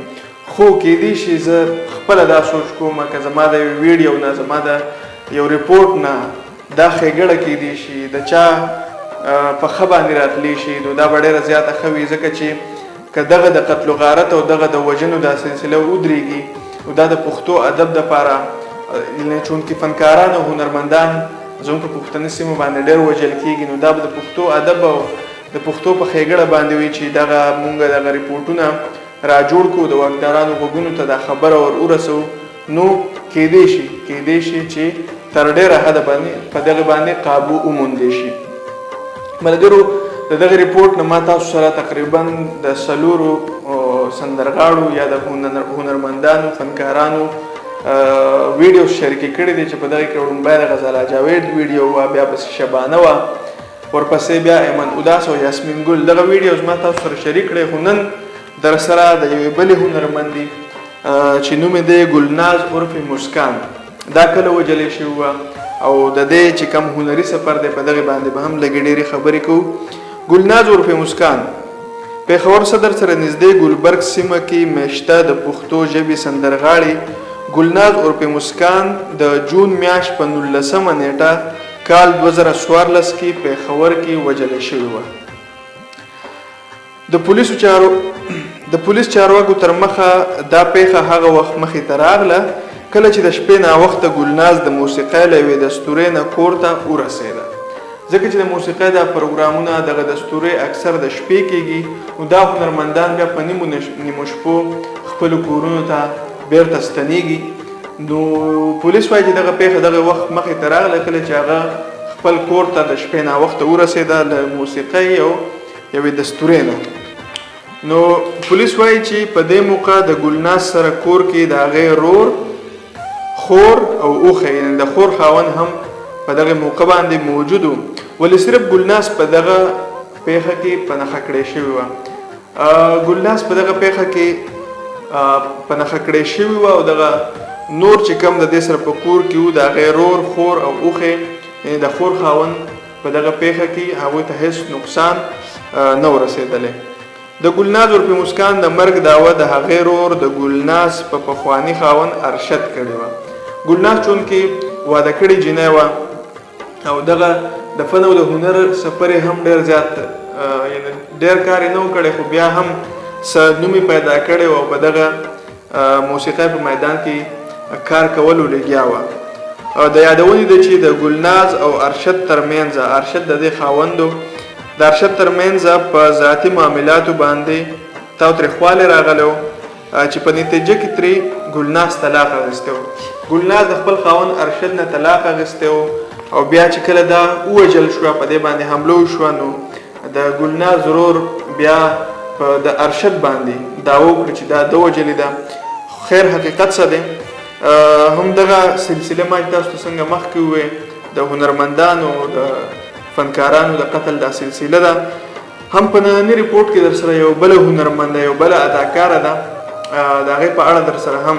خو کېدی شي زه خپله دا سوچ کوم که زما د یوې ویډیو نه، زما د یو رپورټ نه دا ښېګړه کېدی شي، د چا په ښه باندې راتلی شي، نو دا به ډېره زیاته ښه وي، ځکه چې که دغه د قتل و غارت او دغه د وژنو دا سلسله ودرېږي نو دا د پښتو ادب دپاره، چونکې فنکاران او هنرمندان زموږ په پښتني سیمو باندې ډېر وژل کېږي، نو دا به د پښتو ادب او د پښتو په ښېګړه باندې وي چې دغه مونږ دغه رپورټونه را جوړ کړو، د واکدارانو غوږونو ته دا خبره ور ورسوو، نو کېدی شي کېدی شي چې تر ډېره حده باندې په دغه باندې قابو وموندی شي. ملګرو، د دغه رپورټ نه ما تاسو سره تقریبا د څلورو سندرغاړو یا د هنرمندانو فنکارانو ویډیو شریکې کړې دي، چې په دغه کې وړومبی د غزاله جاوید ویډیو وه، بیا پسې شبانه وه، ورپسې بیا ایمن اداس او یاسمین ګل. دغه ویډیو زما تاسو سره شریک کړې، خو نن در سره د یوې بلې هنرمندې چې نوم یې دی ګلناز عرف مسکان، دا کله وژلې شوې وه او د دې چې کوم هنري سفر دی په دغې باندې به هم لږې ډېرې خبرې کوو. ګلناز عرف مسکان پېښور صدر سره نږدې ګلبرګ سیمه کې میشته د پښتو ژبې سندرغاړې ګلناز عرف مسکان د جون میاشت په 19مه نیټه کال 2014 کې پېښور کې وژلې شوې وه. د پولیس چارواکو تر مخه دا پیښه هغه وخت مخې ته راغله کله چې د شپې ناوخته ګلناز د موسیقۍ له یوې دستورې نه کور ته ورسېده. ځکه چې د موسیقۍ دا پروګرامونه دغه دستورې اکثر د شپې کېږي، نو دا هنرمندان بیا په نیمو نیمو شپو خپلو کورونو ته بیرته ستنیږي. نو پولیس وایي چې دغه پیښه دغه وخت مخې ته راغله کله چې هغه خپل کور ته د شپې ناوخته ورسېده له موسیقۍ او یوې دستورې نه. نو پولیس وایي چې په دې موقع د ګلناز سره کور کې د هغې رور، خور او اوښی، یعنې د خور خاوند هم په دغه موقع باندې موجود و، ولې صرف ګلناز په دغه پیښه کې په نښه کړې شوې وه. ګلناز په دغه پیښه کې په نښه کړې شوې وه او دغه نور چې کوم د دې سره په کور کې وو، د هغې رور، خور او اوښی، یعنې د خور خاوند په دغه پیښه کې هغوی ته هیڅ نقصان نه ورسېدلی. د ګلناز عرف مسکان د مرګ دعوه د هغې رور د ګلناز په پخواني خاوند ارشد کړې وه. ګلناز چونکې واده کړې جینۍ وه او دغه د فن او د هنر سفر یې هم ډېر زیات، یعنې ډېر کار یې نه و کړی، خو بیا هم څه نوم یې پیدا کړی و او په دغه موسیقۍ په میدان کې کار کولو لګیا وه. د یادونې ده چې د ګلناز او ارشد ترمنځ، ارشد د دې خاوند و، د ارشد ترمنځ په ذاتي معاملاتو باندې تاوتریخوالی راغلی و چې په نتیجه کې ترې ګلناز طلاق اخیستی و. ګلناز د خپل خاوند ارشد نه طلاق اخیستی و او بیا چې کله دا ووژل شوه، په دې باندې حمله وشوه، نو د ګلناز ورور بیا په د ارشد باندې دعوه وکړه چې دا ده وژلې ده. خیر حقیقت څه دی، هم دغه سلسله ما چې تاسو ته څنګه مخکې وویل د هنرمندانو د فنکارانو د قتل دا سلسله ده. هم په ننني رپورټ کې در سره یو بله هنرمنده، یو بله اداکاره ده، د هغې په اړه در سره هم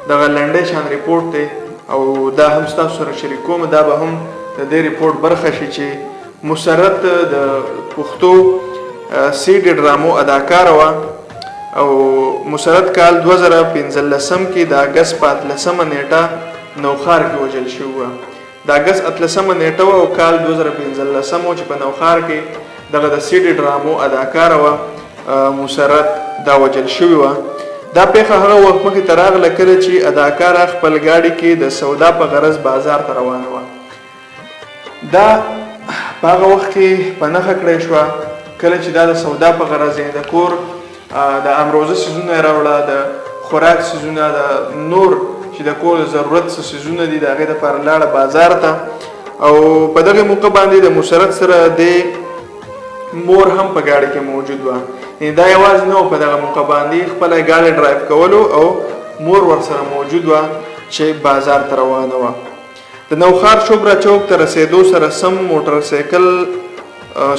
دغه لنډی شان رپورټ دی او دا هم ستاسو سره شریکوم. دا به هم د دې رپورټ برخه شي چې مسرت د پښتو سی ډي ډرامو اداکاره وه او مسرت کال 2015 کې د اګست په 18مه نیټه نوښار کې وژل شوې وه. د اګست 18مه نیټه وه او کال 2015 و چې په نوښار کې دغه د سی ډي ډرامو اداکاره وه مسرت دا وژل شوې وه. دا پیښه هغه وخت مخې ته راغله کله چې اداکاره خپل ګاډي کې د سودا په غرض بازار ته روانه وه. دا په هغه وخت کې په نښه کړی شوه کله چې دا د سودا په غرض، یعنې د کور د امروزه څیزونه یې راوړه، د خوراک څیزونه، د نور چې د کور د ضرورت څه څیزونه دي د هغې دپاره لاړه بازار ته. او په دغې موقع باندې د مسرت سره د مور هم په ګاډي کې موجود وه، یعنې دا یوازې نه وه، په دغه موقع باندې خپله ګاډی ډرایو کولو او مور ورسره موجود وه چې بازار ته روانه وه. د نوښار چوبرا چوک ته رسېدو سره سم موټر سایکل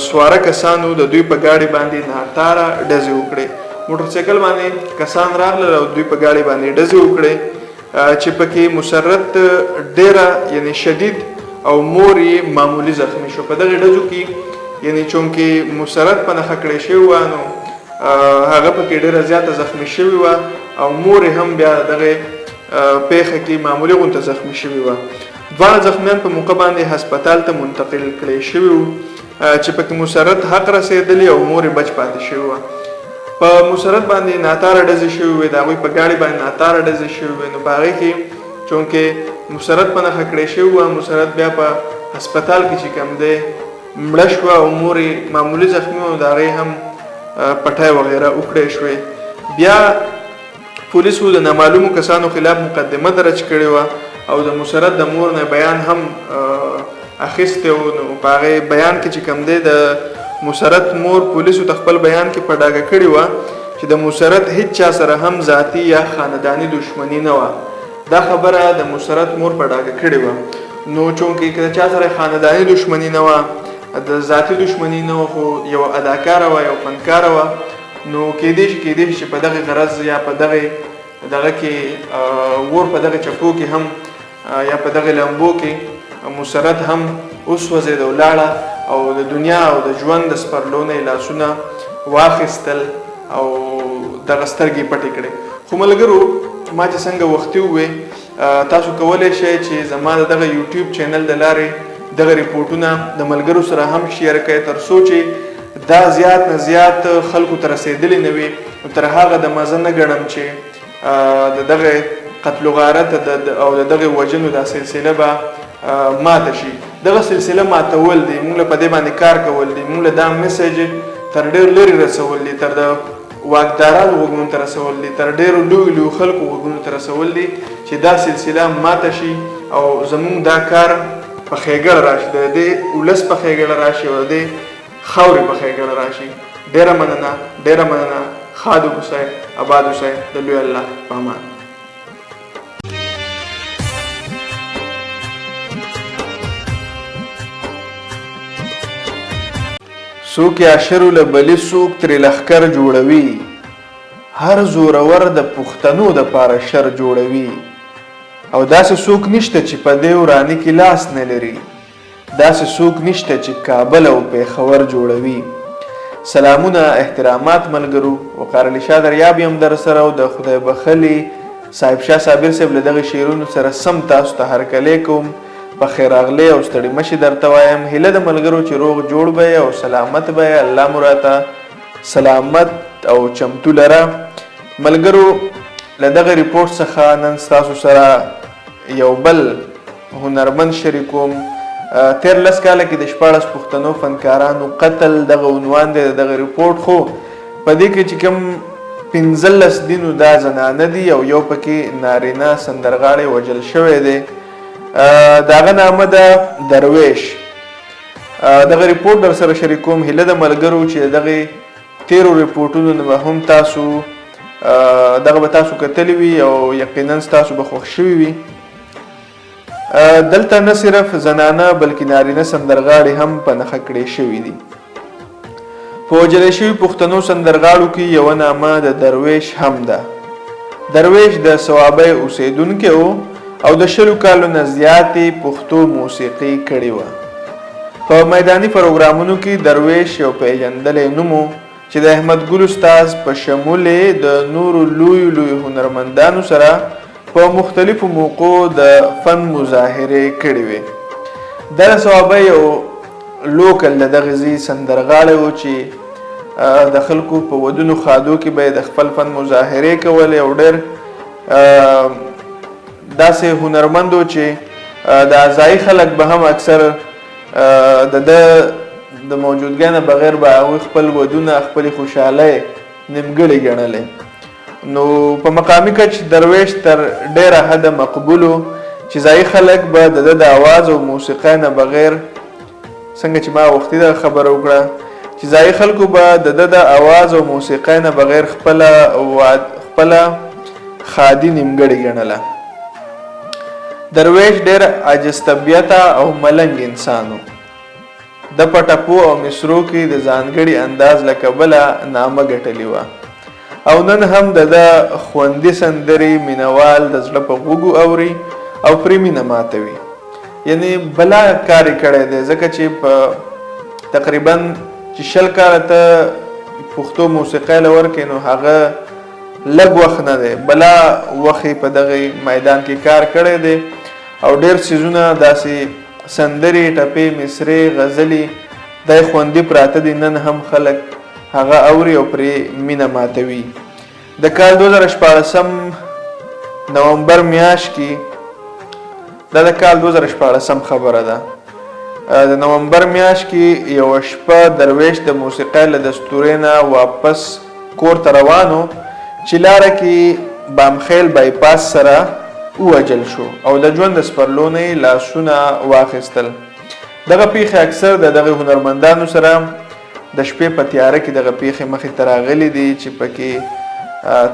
سواره کسانو د دوی په ګاډي باندې ناتاره ډزې وکړې. موټر سایکل باندې کسان راغلل او دوی په ګاډي باندې ډزې وکړې چې پکې مسرت ډېره یعنې شدید او مور یې معمولي زخمی شو. په دغې ډزو کې یعنې چونکې مسرت په نښه کړې شوې وه نو هغه پکې ډېره زیاته زخمی شوې وه او مور یې هم بیا دغې پیښه کې معمولي غونته زخمی شوې وه. دواړه زخمیان په موقع باندې هسپتال ته منتقل کړی شوي وو چې پکې مسرت حق رسېدلی او مور یې بچ پاتې شوې وه. په مسرت باندې ناتاره ډزې شوې وې، د هغوی په ګاډي باندې ناتاره ډزې شوې وې، نو په هغې کې چونکې مسرت په نښه کړی شوې وه، مسرت بیا په هسپتال کې چې کوم دی مړه شوه او مور یې معمولي زخمي وه، نو د هغې هم پټی وغیره وکړی شوې. بیا پولیسو د نامعلومو کسانو خلاف مقدمه درج کړې وه او د مسرت د مور نه بیان هم اخیستی و. نو په هغې بیان کې چې کوم دی د مسرت مور پولیسو ته خپل بیان کې په ډاګه کړې وه چې د مسرت هیڅ چا سره هم ذاتي یا خانداني دښمني نه وه. دا خبره د مسرت مور په ډاګه کړې وه. نو چونکې که د چا سره خانداني دښمني نه وه، د ذاتي دښمني نه وه، خو یوه اداکاره وه، یو فنکاره وه، نو کېدای شي کېدای شي چې په دغه غرض یا په دغه دغه کې ور په دغه چپو کې هم یا په دغه لمبو کې مسرت هم وسوځېد او لاړه او د دنیا او د ژوند د سپرلو نه یې لاسونه واخیستل او دغه سترګې پټې کړې. خو ملګرو، ما چې څنګه وختي ووې، تاسو کولی شئ چې زما د دغه یوټیوب چینل د لارې دغه رپورټونه د ملګرو سره هم شیر کړئ، تر څو چې دا زیات نه زیات خلکو ته رسېدلې نه وي نو تر هغه د مزه نه ګڼم چې د دغه قتل و غارت او د دغه وژنو دا سلسله به ماته شي. دغه سلسله ماتول دي، موږ له په دې باندې کار کول دي، موږ له دا میسج تر ډېر لرې رسول دي، تر د واکدارانو غوږونو ته رسول دي، تر ډېرو لویو لویو خلکو غوږونو ته رسول دي چې دا سلسله ماته شي او زموږ دا کار په ښېګړه راشي، د دې ولس په ښېګړه راشي او د دې خاورې په ښېګړه راشي. ډېره مننه، ډېره مننه. ښاد اوسئ، اباد اوسئ، د لوی الله په امان. څوک یې اشرو له بلي، څوک ترې لښکر جوړوي، هر زورور د پښتنو دپاره شر جوړوي، او داسې څوک نشته چې په دې وراني کې لاس نه لري، داسې څوک نشته چې کابل او پېښور جوړوي. سلامونه احترامات ملګرو، وقار علي شاه دریاب یم درسره او د خدای بخښلي صاحب شاه صابر صاحب له دغه شعرونو سره سم تاسو ته هرکلی کوم. په خیر راغلې او ستړي مشي درته وایم. هیله د ملګرو چې روغ جوړ به او سلامت به، الله مو راته سلامت او چمتو لره. ملګرو، له دغه رپورټ څخه نن ستاسو سره یو بل هنرمند شریکوم. تیر 10 کاله کې د 16 پښتنو فنکارانو قتل دغه عنوان دی د دغه رپورټ. خو په دې کې چې کوم 15 دي نو دا زنانه دي او یو پکې نارینه سندرغاړی وژل شوی دی. د هغه نامه ده درویش. دغه رپورټ در سره شریکوم. هیله د ملګرو چې دغه تیرو رپورټونو نه به هم تاسو دغه به تاسو کتلی وي او یقینا تاسو به خوښ شوي وي. دلته نه صرف زنانه بلکې نارینه سندرغاړي هم په نښه کړې شوي دي. په وژل شوي پښتنو سندرغاړو کې یوه نامه د درویش هم ده. درویش د صوابۍ اوسېدونکی و او د 20 کالو نه زیاتې پښتو موسیقي کړې وه. په میداني پروګرامونو کې درویش یو پیژندلی نوم و چې د احمد ګل استاد په شمول یې د نورو لویو لویو هنرمندانو سره په مختلفو موقعو د فن مظاهرې کړې وې. دا د صوابۍ یو لوکل د دغې ځای سندرغاړی و چې د خلکو په ودونو ښادو کې به یې د خپل فن مظاهرې کولې او ډېر داسې هنرمند و چې د ځایي خلک به هم اکثر د ده د موجودګۍ نه بغیر به هغوی خپل ودونه، خپلې خوشحالۍ نیمګړې ګڼلې. نو په مقامي کچ درویش تر ډېره حده مقبول و چې ځایي خلک به د ده د اواز او موسیقۍ نه بغیر، څنګه چې ما وختي دغه خبره وکړه چې ځایي خلکو به د ده د اواز او موسیقۍ نه بغیر خپله ښادي نیمګړې ګڼله. درویش ډېر عاجز طبیعته او ملنګ انسان و. ده په ټپو او مصرو کې د ځانګړي انداز له کبله نامه ګټلې وه او نن هم د ده خوندي سندرې مینوال د زړه په غوږو اوري او پرې مینه ماتوي. یعنی بلا کار یې کړی دی، ځکه چې په تقریبا چې 20 کاله ته پښتو موسیقۍ له ورکې نو هغه لږ وخت نه دی، بلا وخت یې په دغه میدان کې کار کړی دی. او ډېر څیزونه داسې سندرې، ټپې، مصرې، غزلې دا خوندي پراته دي، نن هم خلک هغه اوري او پرې مینه ماتوي. د کال 2016 نومبر میاشت کې، دا د کال 2016 خبره ده، د نومبر میاشت کې یوه شپه درویش د موسیقۍ له دستورې نه واپس کور ته روانو چې لاره کې بامخیل بایپاس سره ووژل شو او د ژوند د سپرلو نه یې لاسونه واخیستل. دغه پیښې اکثر د دغه هنرمندانو سره د شپې په تیاره کې دغه پیښې مخې ته راغلي دي چې پکې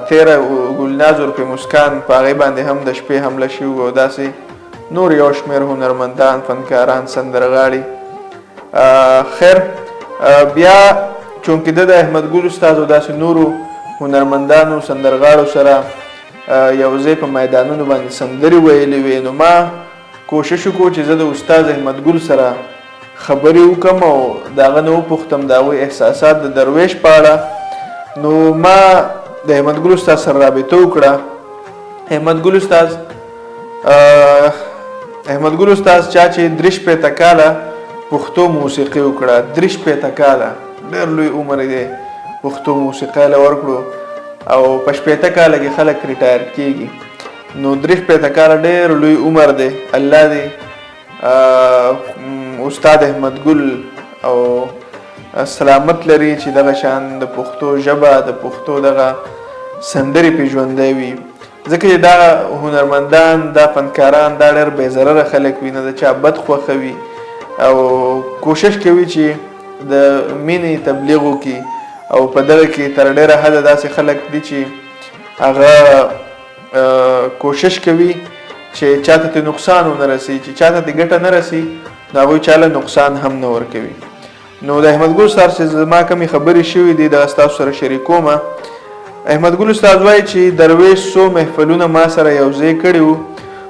تیره ګلناز عرف مسکان په هغې باندې هم د شپې حمله شوې او داسې نور یو شمېر هنرمندان، فنکاران، سندرغاړي. خیر، بیا چونکې ده د احمد ګل استاد او داسې نورو هنرمندانو سندرغاړو سره یو ځای په میدانونو باندې سندرې ویلې وې، نو ما کوشش وکړو چې زه د استاد احمد ګل سره خبرې وکړم او د هغه نه وپوښتم د هغوی احساسات د درویش په اړه. نو ما د احمد ګل استاد سره رابطه وکړه. احمد ګل استاد چا چې 63 کاله پښتو موسیقي وکړه، 63 کاله ډېر لوی عمر دی پښتو موسیقۍ له ورکړو، او په 60 کاله کې خلک retire کیږي، نو 63 کاله ډېر لوی عمر دی. الله دې استاد احمد ګل او سلامت لري چې دغه شان د پښتو ژبه، د پښتو دغه سندرې پې ژوندی وي، ځکه چې دا هنرمندان، دا فنکاران، دا ډېر بې ضرره خلک وي، نه د چا بد خوښوي او کوشش کوي چې د مینې تبلیغ وکړي، او په دغه کې تر ډېره حده داسې خلک دي چې هغه کوشش کوي چې چاته ته نقصان ونه رسي، چې چاته ته ګټه نه رسي نو هغوی چاله نقصان هم نه ورکوي. نو د احمد ګل استاد چې زما کمې خبرې شوې دي دا ستاسو سره شریکوم. احمد ګل استاد وایي چې درویش څو محفلونه ما سره یو ځای کړي وو،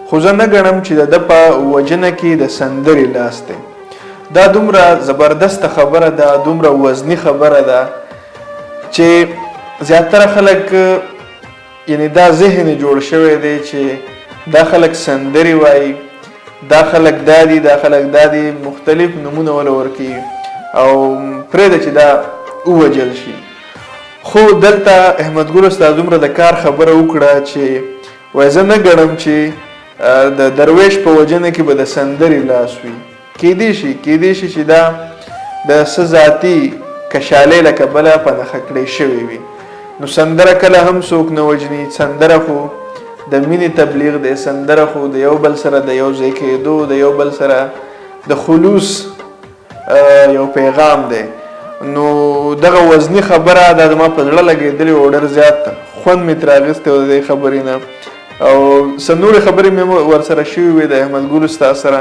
خو زه نه ګڼم چې د ده په وژنه کې د سندرې لاس دی. دا دومره زبردسته خبره ده، دومره وزني خبره ده چې زیاتره خلک، یعنی دا ذهن جوړ شوی دی چې دا خلک سندرې وایي، دا خلک دا دي، دا خلک دا دي، مختلف نمونه وله ورکوي او پرېږده چې دا ووژل شي. خو دلته احمد ګل استاد دومره د کار خبره وکړه چې وایي زه نه ګڼم چې د درویش په وژنه کې به د سندرې لاس وي. کیدی شي چې دا د څه ذاتي کشالې له کبله په نښه کړې شوې وي. نو سندره کله هم څوک نه وژني، سندره خو د مینې تبلیغ دی، سندره خو د یو بل سره د یو ځای کېدو، د یو بل سره د خلوص یو پیغام دی. نو دغه وزني خبره دا زما په زړه لګېدلې او ډېر زیات خوند مې ترې اخیستی و د دې خبرې نه. او څه نورې خبرې مې ورسره شوې وې د احمد ګل استاد سره.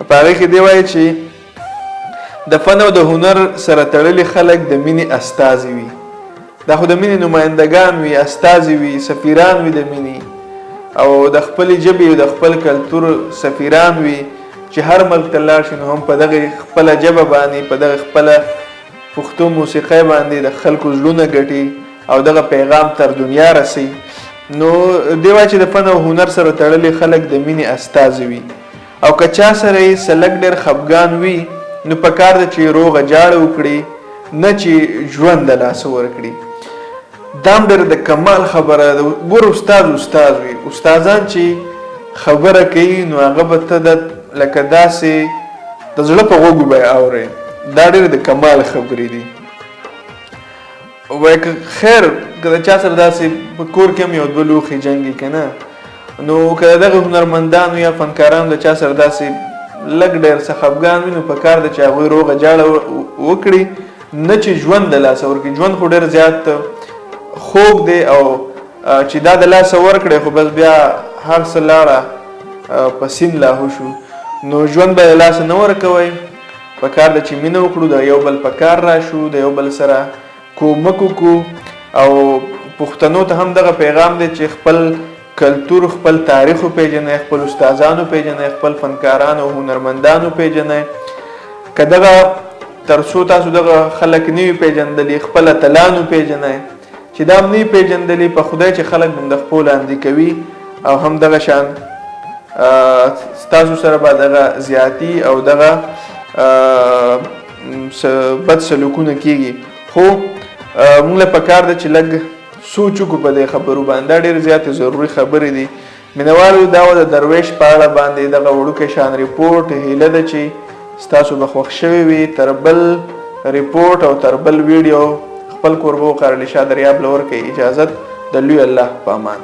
په هغې کې دی وایي چې د فن او د هنر سره تړلي خلک د مینې استازي وي، دا خو د مینې نمایندګان وي، استازي وي، سفیران وي د مینې او د خپلې ژبې او د خپل کلتور سفیران وي، چې هر ملک ته لاړ شي نو هم په دغه خپله ژبه باندې، په دغه خپله پښتو موسیقۍ باندې د خلکو زړونه ګټي او دغه پیغام تر دنیا رسي. نو دی وایي چې د فن او هنر سره تړلي خلک د مینې استازي وي، او که چا سره یې څه لږ ډېر خفګان وي نو پکار ده چې روغه جاړه وکړي، نه چې ژوند د لاسه ورکړي. دا هم ډېره د کمال خبره ده. ګوره، استاد استاد وي، استادان چې خبره کوي نو هغه به ته د لکه داسې د زړه په غوږو به یې اورې. دا ډېرې د کمال خبرې دي. وایي که خیر که د چا سره داسې په کور کې هم یو دوه لوښي جنګي که نه، نو که د دغه هنرمندانو یا فنکارانو د چا سره داسې لږ ډېر څه خفګان وي نو پکار ده چې هغوی روغه جاړه وکړي، نه چې ژوند د لاسه ورکړي. ژوند خو ډېر زیات خوږ دی او چې دا د لاسه ورکړي خو بس بیا هر څه لاړه په سیند لاهو شو. نو ژوند به د لاسه نه ورکوئ، پکار ده چې مینه وکړو، د یو بل په کار راشو، د یو بل سره کومک وکړو. او پښتنو ته هم دغه پیغام دی چې خپل کلتور، خپل تاریخ وپېژنئ، خپل استادان وپېژنئ، خپل فنکاران او هنرمندان وپېژنئ. که دغه تر څو تاسو دغه خلک نه وي پېژندلي، خپل اتلان وپېژنئ چې دا هم نه وي پېژندلي، په خدای چې خلک هم د خپو لاندې کوي او هم دغه شان ستاسو سره به دغه زیاتی او دغه بد سلوکونه کیږي. خو موږ له پکار ده چې لږ سوچ وکړو په دې خبرو باندې، دا ډېرې زیاتې ضروري خبرې دي. مینوالو دا وه د درویش په اړه باندې دغه وړوکی شان رپورټ. هیله ده چې ستاسو به خوښ شوی وي. تر بل رپورټ او تر بل ویډیو خپل کوربه وقار علي شاه دریاب له ورکوي اجازت. د لوی الله په امان.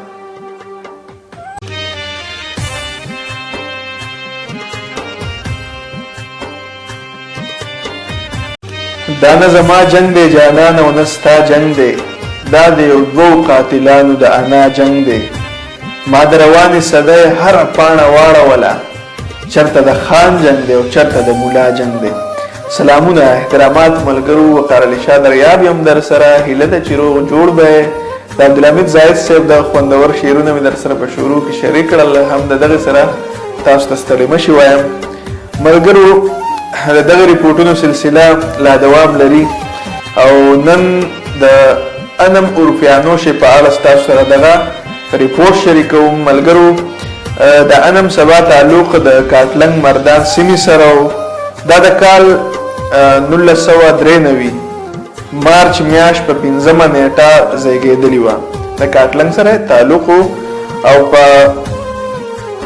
دا نه زما جنگ دی جانان او نه ستا جنگ دی، دا د یو دوو قاتلانو د انا جنگ دی. ما د روانې صدۍ هره پاڼه واړوله، چرته د خان جنگ دی او چرته د مولا جنگ دی. سلامونه احترامات ملګرو، وقار علي شاه دریاب یم در سره. هیله ده چې روغ جوړ به یې. د عبدالحمید زاهد صاحب دغه خوندور شعرونه مې در سره په شروع کې شریک کړل، هم د دغې سره تاسو ته ستړي مه شي وایم. ملګرو د دغه رپورټونو سلسله لا دوام لري او نن د انم اورپیانوشې په اړه ستاسو سره دغه رپورټ شریکوم. ملګرو د انم سبا تعلق د کاټلنګ مردان سیمې سره و. دا د کال 1993 مارچ میاشت په 5مه نیټه زیږېدلې وه. د کاټلنګ سره تعلق او په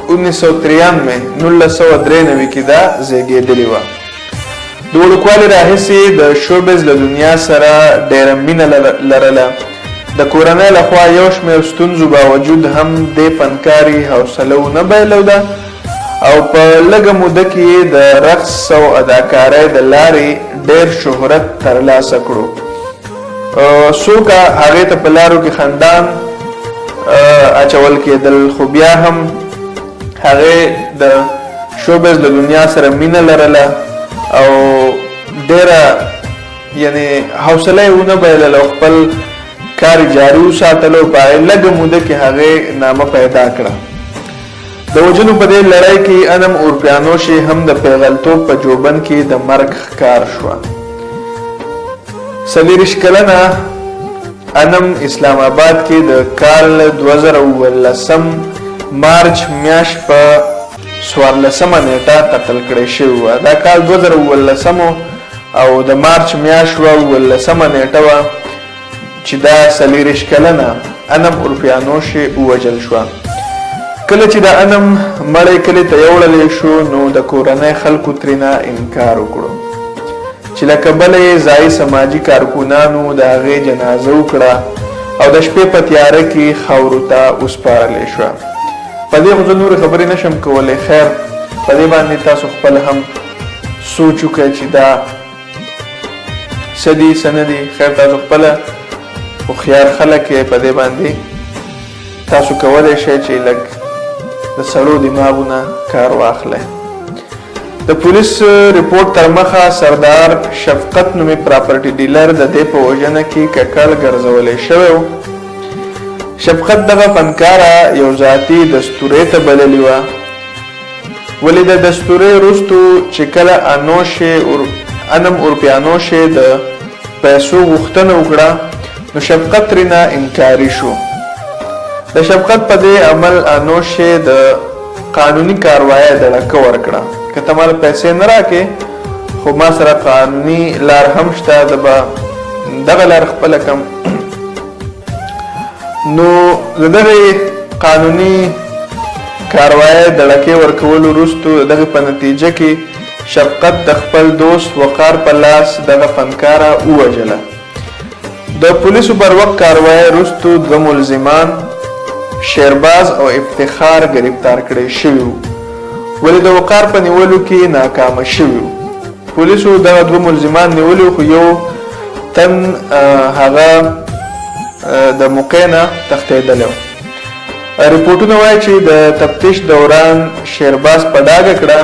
1993 کې دا زیږېدلې وه. د وړوکوالي راهیسې د شوبز له دنیا سره ډېره مینه لرله. د کورنۍ لخوا یو شمېر ستونزو باوجود هم دې فنکاري حوصله ونه بایلوده او په لږه موده کې یې د رقص او اداکارۍ د لارې ډېر شهرت ترلاسه کړو. څوکه هغې ته په لارو کې خندان اچول کېدل، خو بیا هم هغې د شوبز له دنیا سره مینه لرله او ډېره یعنې حوصله یې ونه بایلله او خپل کار جاري وساتلو. په هغې لږه موده کې هغې نامه پیدا کړه. د وژنو په دې لړۍ کې انم اورپیانوشې هم د پیغلتوب په جوبن کې د مرګ ښکار شوه. 24 کلنه انم اسلام آباد کې د کال 2017 مارچ میاشت په 14مه نیټه قتل کړی شوې وه. دا کال 2017 او د مارچ میاشت وه، 17مه نیټه وه چې دا 24 کلنه انم اورپیانوشې ووژل شوه. کله چې د انم مړی کلي ته یوړلی شو نو د کورنۍ خلکو ترېنه انکار وکړو، چې له کبله یې ځایي سماجي کارکنانو د هغې جنازه وکړه او د شپې په تیاره کې خاورو ته وسپارلی شوه. په دې خو زه نورې خبرې نشم کولی. خیر، په دې باندې تاسو خپل هم سوچ وکړئ چې دا څه دي څه نه دي. خیر، تاسو خپله هوښیار خلک یې، په دې باندې تاسو کولی شئ چې لږ د سړو دماغونه کار واخلئ. د پولیس رپورټ تر مخه سردار شفقت نومې پراپرټي ډیلر د دې په وژنه کې ککړ ګرځولی شوی و. شفقت دغه فنکاره یو ذاتي دستورې ته بللې وه، ولې د دستورې وروستو چې کله انم اورپیانوشې د پیسو غوښتنه وکړه نو شفقت ترېنه انکاري شو. د شفقت په دې عمل انوشې د قانوني کاروایۍ دړکه ورکړه، که ته ماله پیسې نه راکې خو ما سره قانوني لار هم شته، زه به دغه لار خپله کم. نو د دغې قانوني کاروایۍ دړکې ورکولو وروستو د دغې په نتیجه کې شفقت د خپل دوست وقار په لاس دغه فنکاره ووژله. د پولیسو بر وخت کاروایۍ وروستو دوه ملزمان شیرباز او افتخار گرفتار کړی شوي وو، ولې د وقار په نیولو کې ناکامه شوي وو. پولیسو دغه دوه ملزمان نیولي، خو یو تن هغه د موقع نه تښتېدلی و. رپورټونه وایي چې د تفتیش دوران شیرباز په ډاګه کړه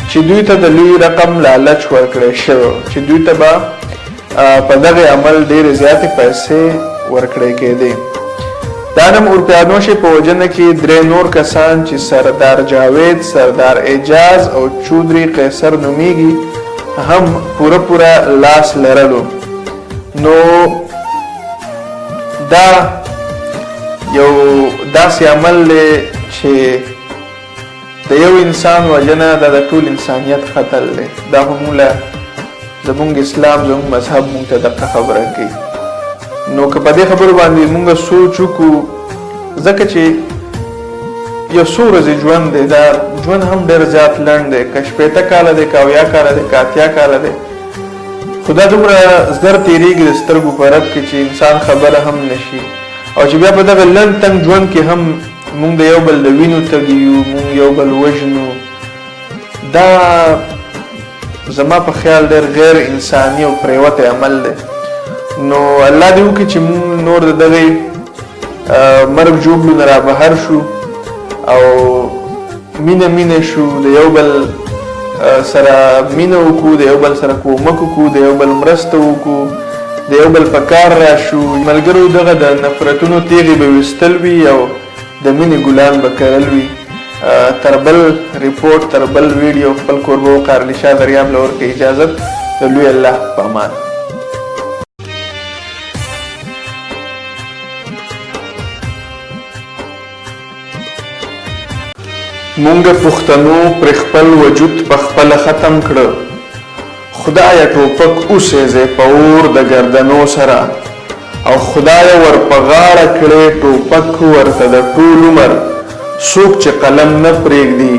چې دوی ته د لوی رقم لالچ ورکړی شوی، چې دوی ته به په دغه عمل ډېرې زیاتې پیسې ورکړی کېدې. د انم اورپیانوشې په وژنه کې درې نور کسان چې سردار جاوید، سردار اعجاز او چودري قیصر نومیږي هم پوره پوره لاس لرلو. نو دا یو داسې عمل دی چې د یو انسان وژنه دا د ټول انسانیت قتل دی. دا خو موږ له زمونږ اسلام، زمونږ مذهب مونږ ته دقه خبره کوي. نو که په دې خبرو باندې مونږ سوچ وکړو، ځکه چې یو څو ورځې ژوند دی، دا ژوند هم ډېر زیات لنډ دی، که 60 کاله دی، که 70 کاله دی، که 80 کاله دی، خو دا دومره زر تېرېږي د سترګو په رپ کې چې انسان خبره هم نشي. او چې بیا په دغه لنډ تنګ ژوند کې هم مونږ د یو بل د وینو تږي یو، مونږ یو بل وژنو، دا زما په خیال ډېر غیر انساني او پریوتی عمل دی. نو الله دې وکړي چې مونږ نور د دغې مرګ ژوبلو نه رابهر شو او مینه مینه شو، د یو بل سره مینه وکړو، د یو بل سره کومک وکړو، د یو بل مرسته وکړو، د یو بل په کار راشو. ملګرو، دغه د نفرتونو تیغې به ویستل وي او د مینې ګلان به کرل وي. تر بل رپورټ، تر بل ویډیو، خپل کوربه وقار علي شاه دریاب له ورکړئ اجازت. د لوی الله په امان. مونږ پښتنو پر خپل وجود په خپله ختم کړه، خدایه ټوپک اوسېزې په اور د ګردنو سره، او خدایه ور په غاړه کړې ټوپک ورته د ټول عمر، څوک چې قلم نه پرېږدي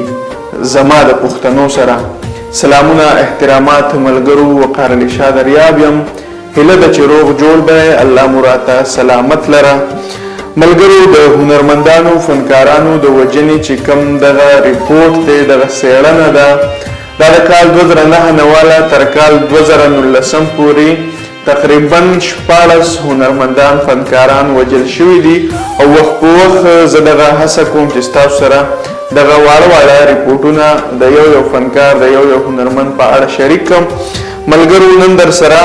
زما د پښتنو سره. سلامونه، احترامات ملګرو، وقار علي شاه دریاب یم. هیله ده چې روغ جوړ به، الله مو راته سلامت لره. ملګرو، د هنرمندانو فنکارانو د وژنې چې کوم دغه رپورټ دی، دغه څېړنه ده، دا د کال 2009 نه واله تر کال 2019 پورې تقریبا 16 هنرمندان فنکاران وژل شوي دي. او وخت په وخت زه دغه هڅه کوم چې ستاسو سره دغه واړه واړه رپورټونه د یو یو فنکار، د یو یو هنرمند په اړه شریک کړم. ملګرو، نن در سره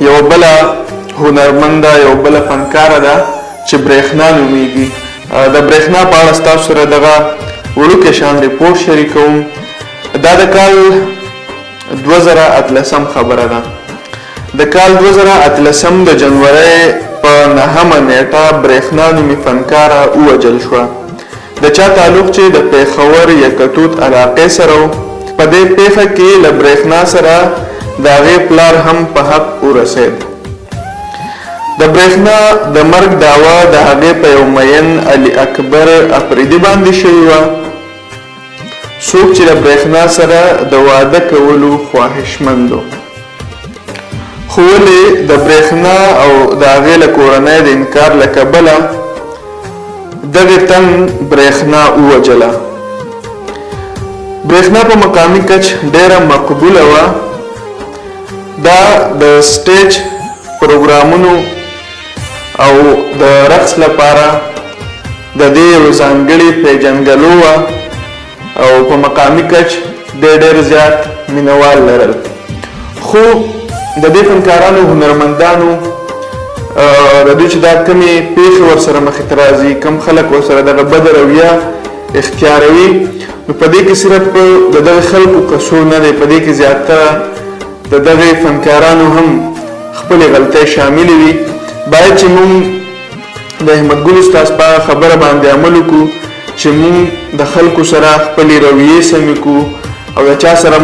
یوه بله هنرمنده، یوه بله فنکاره ده چې برېښنا نومېږي. د برېښنا په اړه ستاسو سره دغه وړوکی شان رپورټ شریکوم. دا د کال 2018 خبره ده. د کال 2018 د جنورۍ په 9 نیټه برېښنا نومې فنکاره ووژل شوه، د چا تعلق چې د پېښور یکتوت علاقې سره و. په دې پېښه کې له برېښنا سره د هغې پلار هم په حق ورسېد. د برېښنا د مرګ دعوه د هغې په یو مین علي اکبر اپریدي باندې شوې وه، څوک چې له برېښنا سره د واده کولو خواهشمند و. خو ولې د برېښنا او د هغې له کورنۍ د انکار له کبله دغې تن برېښنا ووژله. برېښنا په مقامي کچ ډېره مقبوله وه. دا د سټیج پروګرامونو او د رقص لپاره د دې یو ځانګړې پیژندګلو وه او په مقامي کچ دې ډېر زیات مینوال لرل. خو د دې فنکارانو هنرمندانو د دوی چې دا کومې پېښې ورسره مخې ته راځي، کوم خلک ورسره دغه بده رویه اختیاروي، نو په دې کې صرف د دغه خلکو قصور نه دی، په دې کې زیاتره د دغه فنکارانو هم خپلې غلطۍ شاملې وي. باید چې موږ د احمد ګل استاد په هغه خبره باندې عمل وکړو چې موږ د خلکو سره خپلې رویې سمې کړو، او د چا سره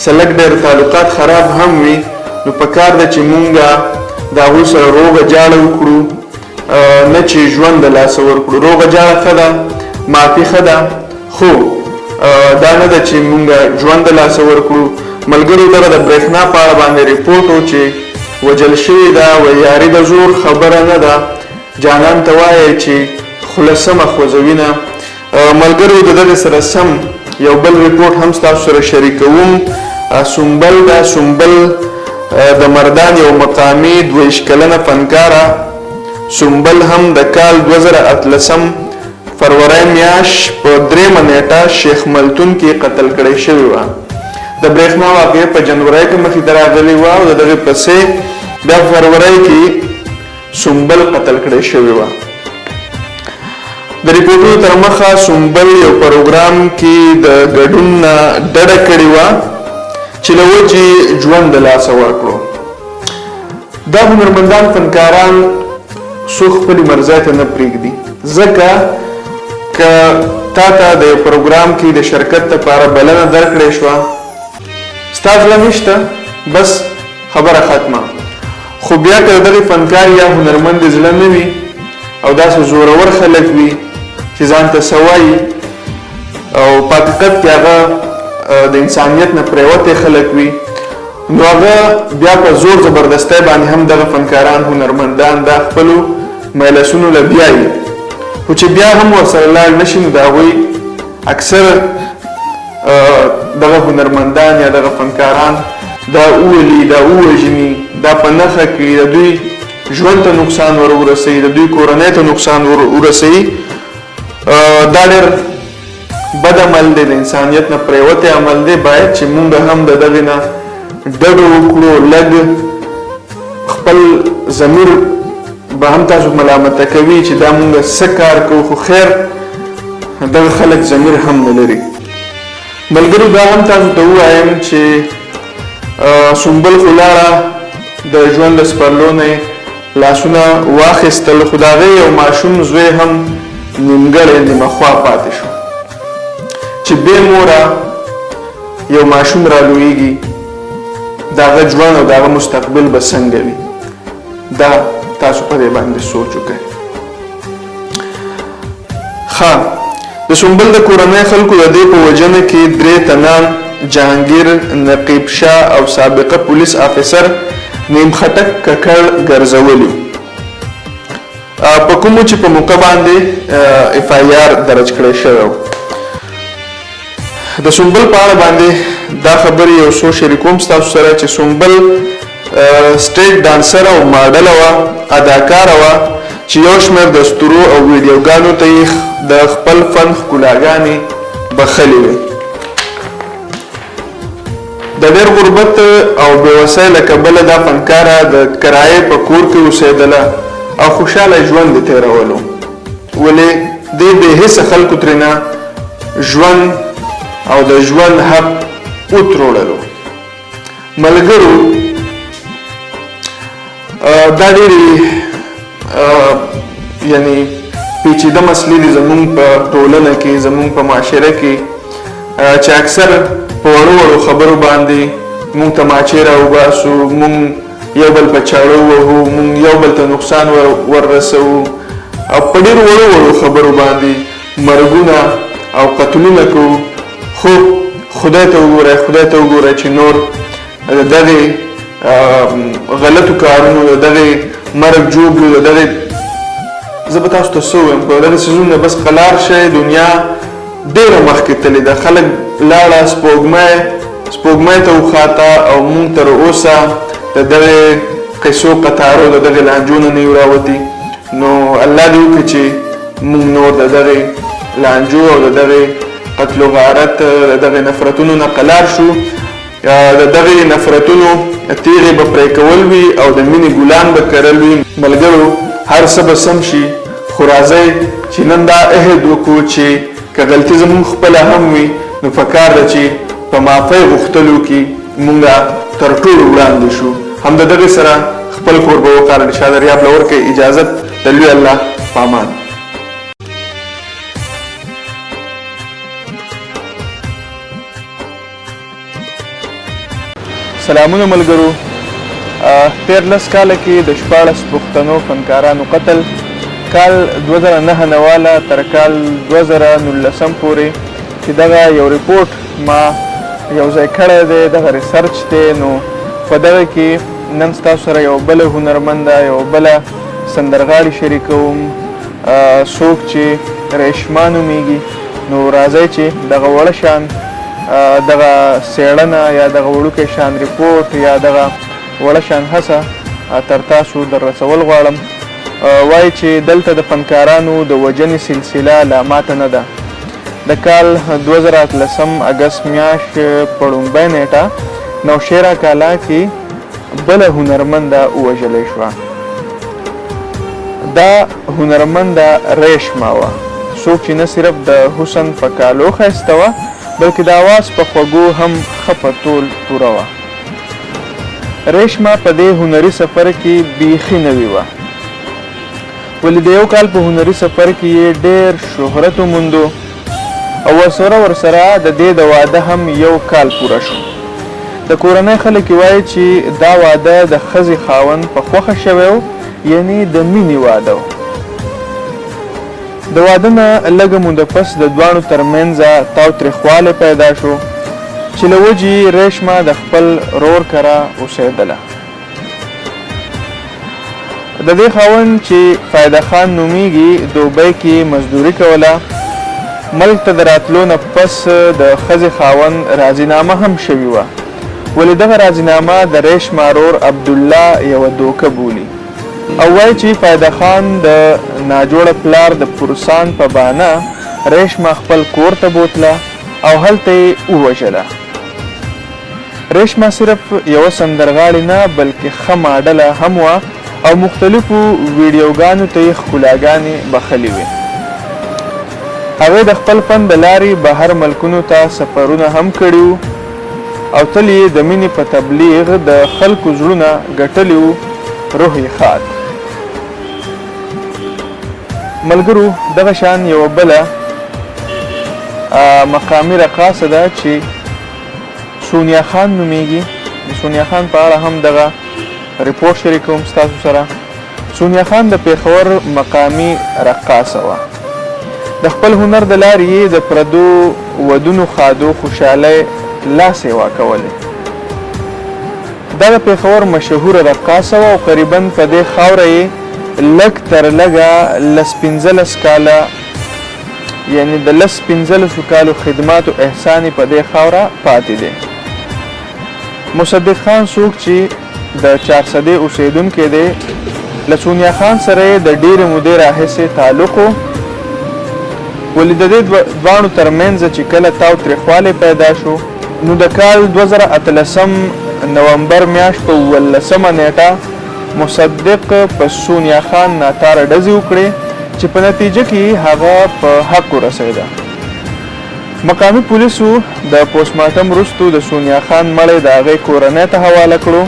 څه لږ ډېر تعلقات خراب هم وي، نو پکار ده چې موږ د هغوی سره روغه جاړه وکړو، نه چې ژوند د لاسه ورکړو. روغه جاړه ښه ده، معافي ښه ده، خو دا نه ده چې موږ ژوند د لاسه ورکړو. ملګرو، دغه د برېښنا په اړه باندې رپورټ و چې وژل شوې ده. ویاري د زور خبره نه ده، جانان ته وایه چې خوله سمه خوځوي نه. ملګرو، د دغې سره سم یو بل رپورټ هم ستاسو سره شریکوم. سنبل ده. سنبل د مردان یو مقامي 22 کلنه فنکاره سنبل هم د کال 2018 فرورۍ میاش په 3 نیټه شیخ ملتون کې قتل کړی شوې وه. د برېښنا واقعه په جنورۍ کې مخې ته راغلې وه او د دغې پسې بیا فرورۍ کې سنبل قتل کړی شوې وه. د رپورټونو تر مخه سنبل یو پروګرام کې د ګډون نه ډډه کړې وه چې له وجې ژوند د لاسه ورکړو. دا هنرمندان فنکاران څوک خپلې مرضی ته نه پرېږدي، ځکه که تا ته د یو پروګرام کې د شرکت لپاره بلنه درکړې شوه، ستا زړه نشته، بس خبره ختمه. خو بیا که د دغې فنکار یا هنرمند زړه نه وي او داسې زورور خلک وي چې ځان ته څه وایي او په حقیقت کې هغه د انسانیت نه پرېوتی خلک وي، نو هغه بیا په زور زبردستۍ باندې هم دغه فنکاران هنرمندان دا خپلو میلسونو له بیایي، خو چې بیا هم ورسره لاړ نه شي، نو د هغوی اکثر دغه هنرمندان یا دغه فنکاران دا وولي، دا ووژني، دا په نښه کړي، د دوی ژوند ته نقصان ور ورسوي، د دوی کورنۍ ته نقصان ور ورسوي. دا ډېر بد عمل دی، د انسانیت نه پرېوتی عمل دی. باید چې مونږ هم د دغې نه ډډه وکړو. لږ خپل ضمیر به هم تاسو ملامته کوي چې دا مونږ څه کار کوو، خو خیر دغه خلک ضمیر هم نه لري. ملګرو، دا هم تاسو ته ووایم چې سنبل خو لاړه، د ژوند له سپرلو نه یې لاسونه واخیستل، خو د هغې یو ماشوم زوی هم نیمګړی نیمه خوا پاتې شو چې بې موره یو ماشوم را لویږي، د هغه ژوند او د هغه مستقبل به څنګه وي؟ دا تاسو په دې باندې سوچ وکړئ. ښه، د سنبل د کورنۍ خلکو د دې په وژنه کې 3 تنان، جهانګیر، نقیب شاه او سابقه پولیس افسر نیم خټک ککړ ګرځولي، په کومو چې په موقع باندې اف آی آر درج کړی شوی. د سنبل په اړه باندې دا خبرې یو څو شریکوم ستاسو سره چې سنبل سټیج ډانسر او ماډل وه، اداکاره وه چې یو شمېر دستورو او ویډیوګانو ته یې د خپل فن ښکلاګانې بخښلې وې. د ډېر غربت او بېوسۍ له کبله دا فنکاره د کرایې په کور کې اوسېدله او خوشحاله ژوند یې تېرولو، ولې دې بې حسه خلکو ترېنه ژوند او د ژوند حق وتروړلو. ملګرو، دا ډېرې یعنی پیچیده مسلې دي زمونږ په ټولنه کې، زمونږ په معاشره کې، چې اکثر په وړو وړو خبرو باندې مونږ تماچې راوباسو، مونږ یو بل په چاړو وهو، مونږ یو بل ته نقصان ور رسوو او په ډېرو وړو وړو خبرو باندې مرګونه او قتلونه کوو. خو خدای ته وګورئ، خدای ته وګورئ چې نور د دغې غلطو کارونو، د دغې مرګ ژوبلو، د دغې زه به تاسو ته څه ووایم، په دغې څیزونو بس قلار شئ. دنیا ډېره مخکې تللې ده، خلک لاړه سپوږمۍ ته وخاته او مونږ تر اوسه د دغې قصو قطارو، د دغې لانجو نه نه یو راوتي. نو الله دې وکړي چې مونږ نور د دغې لانجو او د دغې قتل و غارت، د دغې نفرتونو نه قلار شو. د دغې نفرتونو تیغې به پرې کول وي او د مینې ګلان به کرل وي. ملګرو، هر څه به سم شي، خو راځئ چې نن دا عهد وکړو چې که غلطي زموږ خپله هم وي، نو پکار ده چې په معافۍ غوښتلو کې مونږ تر ټولو وړاندې شو. هم د دغې سره خپل کوربه وقار علي شاه دریاب له ورکړئ اجازت. د لوی الله په امان. سلامونه ملګرو. تېر 10 کاله کې د 16 پښتنو فنکارانو قتل، کال 2009 نه واله تر کال 2019 پورې چې دغه یو رپورټ ما یو ځای کړی دی، دغه ریسرچ دی. نو په دغه کې نن ستاسو سره یو بله هنرمنده، یو بله سندرغاړي شریکوم، څوک چې ریشما نومیږي. نو راځئ چې دغه وړه شان دغه څېړنه یا دغه وړوکی شان رپورټ یا دغه وړه شان هڅه تر تاسو در رسول غواړم. وایي چې دلته د فنکارانو د وژنې سلسله لا ماته نه ده. د کال 2018 اګست میاشت په ړومبۍ نیټه نوشیرا کالا کې بله هنرمنده ووژلی شوه. دا هنرمنده ریشما وه، څوک چې نه صرف د حسن په کالو ښایسته وه، بلکې د اواز په خوږو هم ښه په تول پوره وه. ریشما په دې هنري سفر کې بیخي نوې وه، ولې د یو کال په هنري سفر کې یې ډېر شهرت وموندو. او ورسره ورسره د دې د واده هم یو کال پوره شو. د کورنۍ خلک یې وایي چې دا واده د ښځې خاوند په خوښه شوی و، یعنې د مینې واده و. د واده نه لږه موده پس د دواړو ترمنځ تاوتریخوالی پیدا شو چې له وجې یې ریشمه د خپل رور کره اوسېدله. د دې خاوند چې فایده خان نومیږي دوبۍ کې یې مزدوري کوله. ملک ته د راتلو نه پس د ښځې خاوند راضي نامه هم شوي وه، ولې دغه راضي نامه د ریشما رور عبدالله یوه دوکه بولي او وایي چې فایده خان د ناجوړه پلار د پرسان په بانه ریشما خپل کور ته بوتله او هلته یې ووژله. ریشما صرف یوه سندرغاړې نه بلکې ښه ماډله هم وه او مختلفو ویډیوګانو ته یې ښکلاګانې بخښلې وې. هغې د خپل فن د لارې بهر ملکونو ته سفرونه هم کړي وو او تل یې د مینې په تبلیغ د خلکو زړونه ګټلي وو. روح یې ښاد. ملګرو دغه شان یوه بله مقامي رقاصه ده چې سونیا خان نومیږي. د سونیا خان په اړه هم دغه رپورټ شریکوم ستاسو سره. سونیا خان د پېښور مقامي رقاصه وه. د خپل هنر د لارې یې د پردو ودونو ښادو خوشحالۍ لا سیوا کولې. دا د پېښور مشهوره رقاصه وه او قریبا په دې خاوره یې لږ تر لږه لس پنځلس کاله، یعنې د لس پنځلسو کالو خدماتو احسان یې په دې خاوره پاتې دی. مصدق خان څوک چې د چارسدې اوسېدونکی دی، له سونیا خان سره یې د ډېرې مودې راهیسې تعلق و، ولې د دې دواړو ترمنځ چې کله تاوتریخوالی پیدا شو، نو د کال 2018 نومبر میاشت په 17مه نېټه مصدق په سونیا خان ناتاره ډزې وکړې چې په نتیجه کې هغه په حق ورسېده. مقامي پولیسو د پوسټ مارټم وروسته د سونیا خان مړی د هغې کورنۍ ته حواله کړو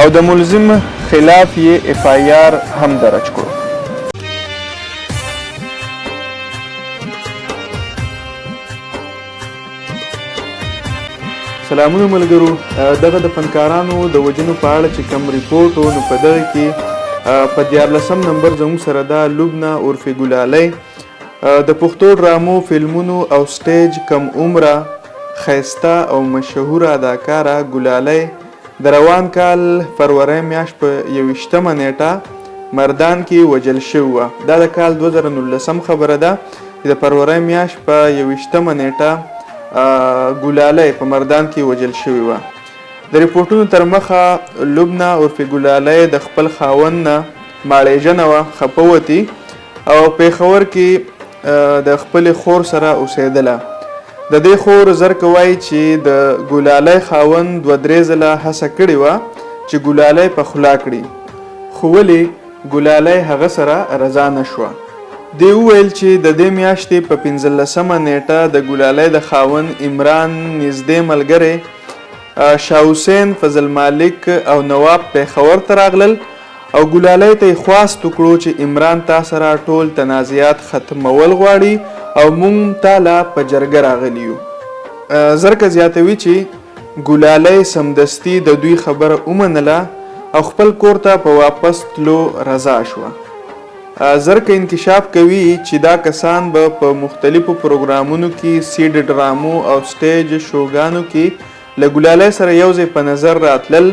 او د ملزم خلاف یې اېف آی آر هم درج کړو. سلامونه ملګرو، دغه د فنکارانو د وژنو په اړه چې کوم رپورټ و، نو په دغه کې په 13 نمبر زموږ سره ده لبنه عرف ګلالۍ. د پښتو ډرامو، فلمونو او سټیج کم عمره ښایسته او مشهوره اداکاره ګلالۍ د روان کال فرورۍ میاشت په 21مه نیټه مردان کې وژل شوې وه. دا د کال 2019 خبره ده چې د فرورۍ میاشت په 21مه نیټه ګلالۍ په مردان کې وژل شوې وه. د رپورټونو تر مخه لبنه عرف ګلالۍ د خپل خاوند نه ماړېژنه وه، خپه وتي او پېښور کې د خپلې خور سره اوسېدله. د دې خور زرکه وایي چې د ګلالۍ خاوند دوه درې ځله هڅه کړې وه چې ګلالۍ پخلا کړي، خو ولې ګلالۍ هغه سره رضا نه شوه. دې وویل چې د دې میاشتې په 15مه نیټه د ګلالۍ د خاوند عمران نږدې ملګری شاه حسین، فضل مالک او نواب پېښور ته راغلل او ګلالۍ ته یې خواست وکړو چې عمران تا سره ټول تنازعات ختمول غواړي او مونږ تا له په جرګه راغلي یو. زرکه زیاتوي چې ګلالۍ سمدستي د دوی خبره ومنله او خپل کور ته په واپس تلو رضا شوه. زرکه انکشاف کوي چې دا کسان به په مختلفو پروګرامونو کې، سیډ ډرامو او سټیج شوګانو کې له ګلالۍ سره یو ځای په نظر راتلل،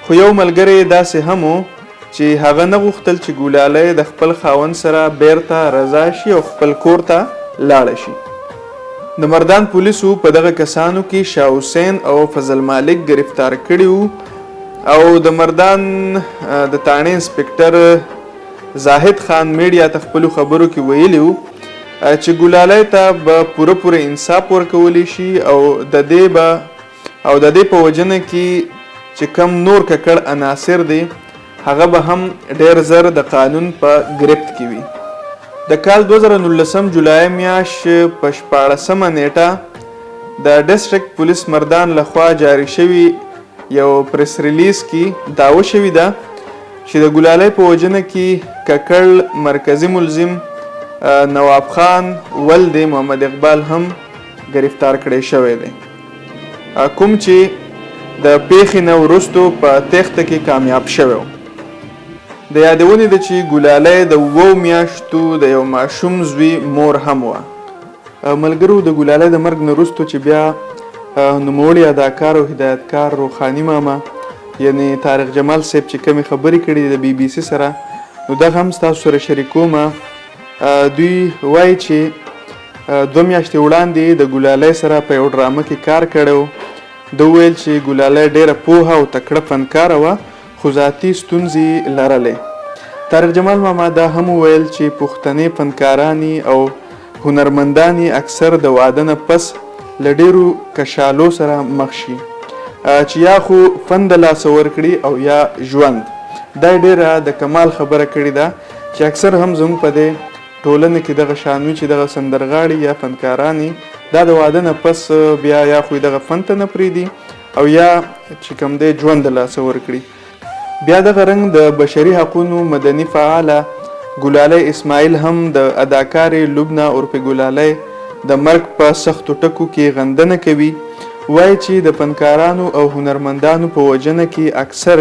خو یو ملګری یې داسې هم و چې هغه نه غوښتل چې ګلالۍ د خپل خاوند سره بیرته رضا شي او خپل کور ته لاړه شي. د مردان پولیسو په دغه کسانو کې شاه حسین او فضل مالک ګرفتار کړي وو او د مردان د تاڼې انسپکټر زاهد خان میډیا ته خپلو خبرو کې ویلي وو چې ګلالۍ ته به پوره پوره انصاف ورکولی شي او د دې به او د دې په وژنه کې چې کوم نور ککړ عناصر دي هغه به هم ډېر زر د قانون په ګرفت کې وي. د کال 2019 جولای میاشت په 16مه نیټه د ډسټرکټ پولیس مردان لخوا جاري شوي یو پریس ریلیز کې دعوه شوې ده چې د ګلالۍ په وژنه کې ککړ مرکزي ملزم نواب خان ولد محمد اقبال هم ګرفتار کړی شوی دی، کوم چې د پیښې نه وروسته په تېښته کې کامیاب شوی و. د یادونې ده چې ګلالۍ د اوو میاشتو د یو ماشوم زوی مور هم وه. ملګرو، د ګلالۍ د مرګ نه وروسته چې بیا نوموړي اداکار او هدایتکار روښاني ماما، یعنی طارق جمال صاحب، چې کومې خبرې کړې د بي بي سي سره، نو دغه هم ستاسو سره شریکوم. دوی وایي چې 2 میاشتې وړاندې د ګلالۍ سره په یو ډرامه کې کار کړی و. ده وویل چې ګلالۍ ډېره پوهه او تکړه فنکاره وه، خو ذاتي ستونزې لرلې. طارق جمال ماما دا هم وویل چې پښتنې فنکارانې او هنرمندانې اکثر د واده نه پس له ډېرو کشالو سره مخ شي، چې یا خو فن د لاسه ورکړي او یا ژوند. دا یې ډېره د کمال خبره کړې ده چې اکثر هم زموږ په دې ټولنه کې دغه شان وي چې دغه سندرغاړي یا فنکارانې دا د واده نه پس بیا یا خو دغه فن ته نه پرېږدي او یا چې کوم دی ژوند د لاسه ورکړي. بیا دغه رنګ د بشري حقونو مدني فعاله ګلالۍ اسماعیل هم د اداکارې لبنا عرف ګلالۍ د مرګ په سختو ټکو کې غندنه کوي. وایي چې د فنکارانو او هنرمندانو په وژنه کې اکثر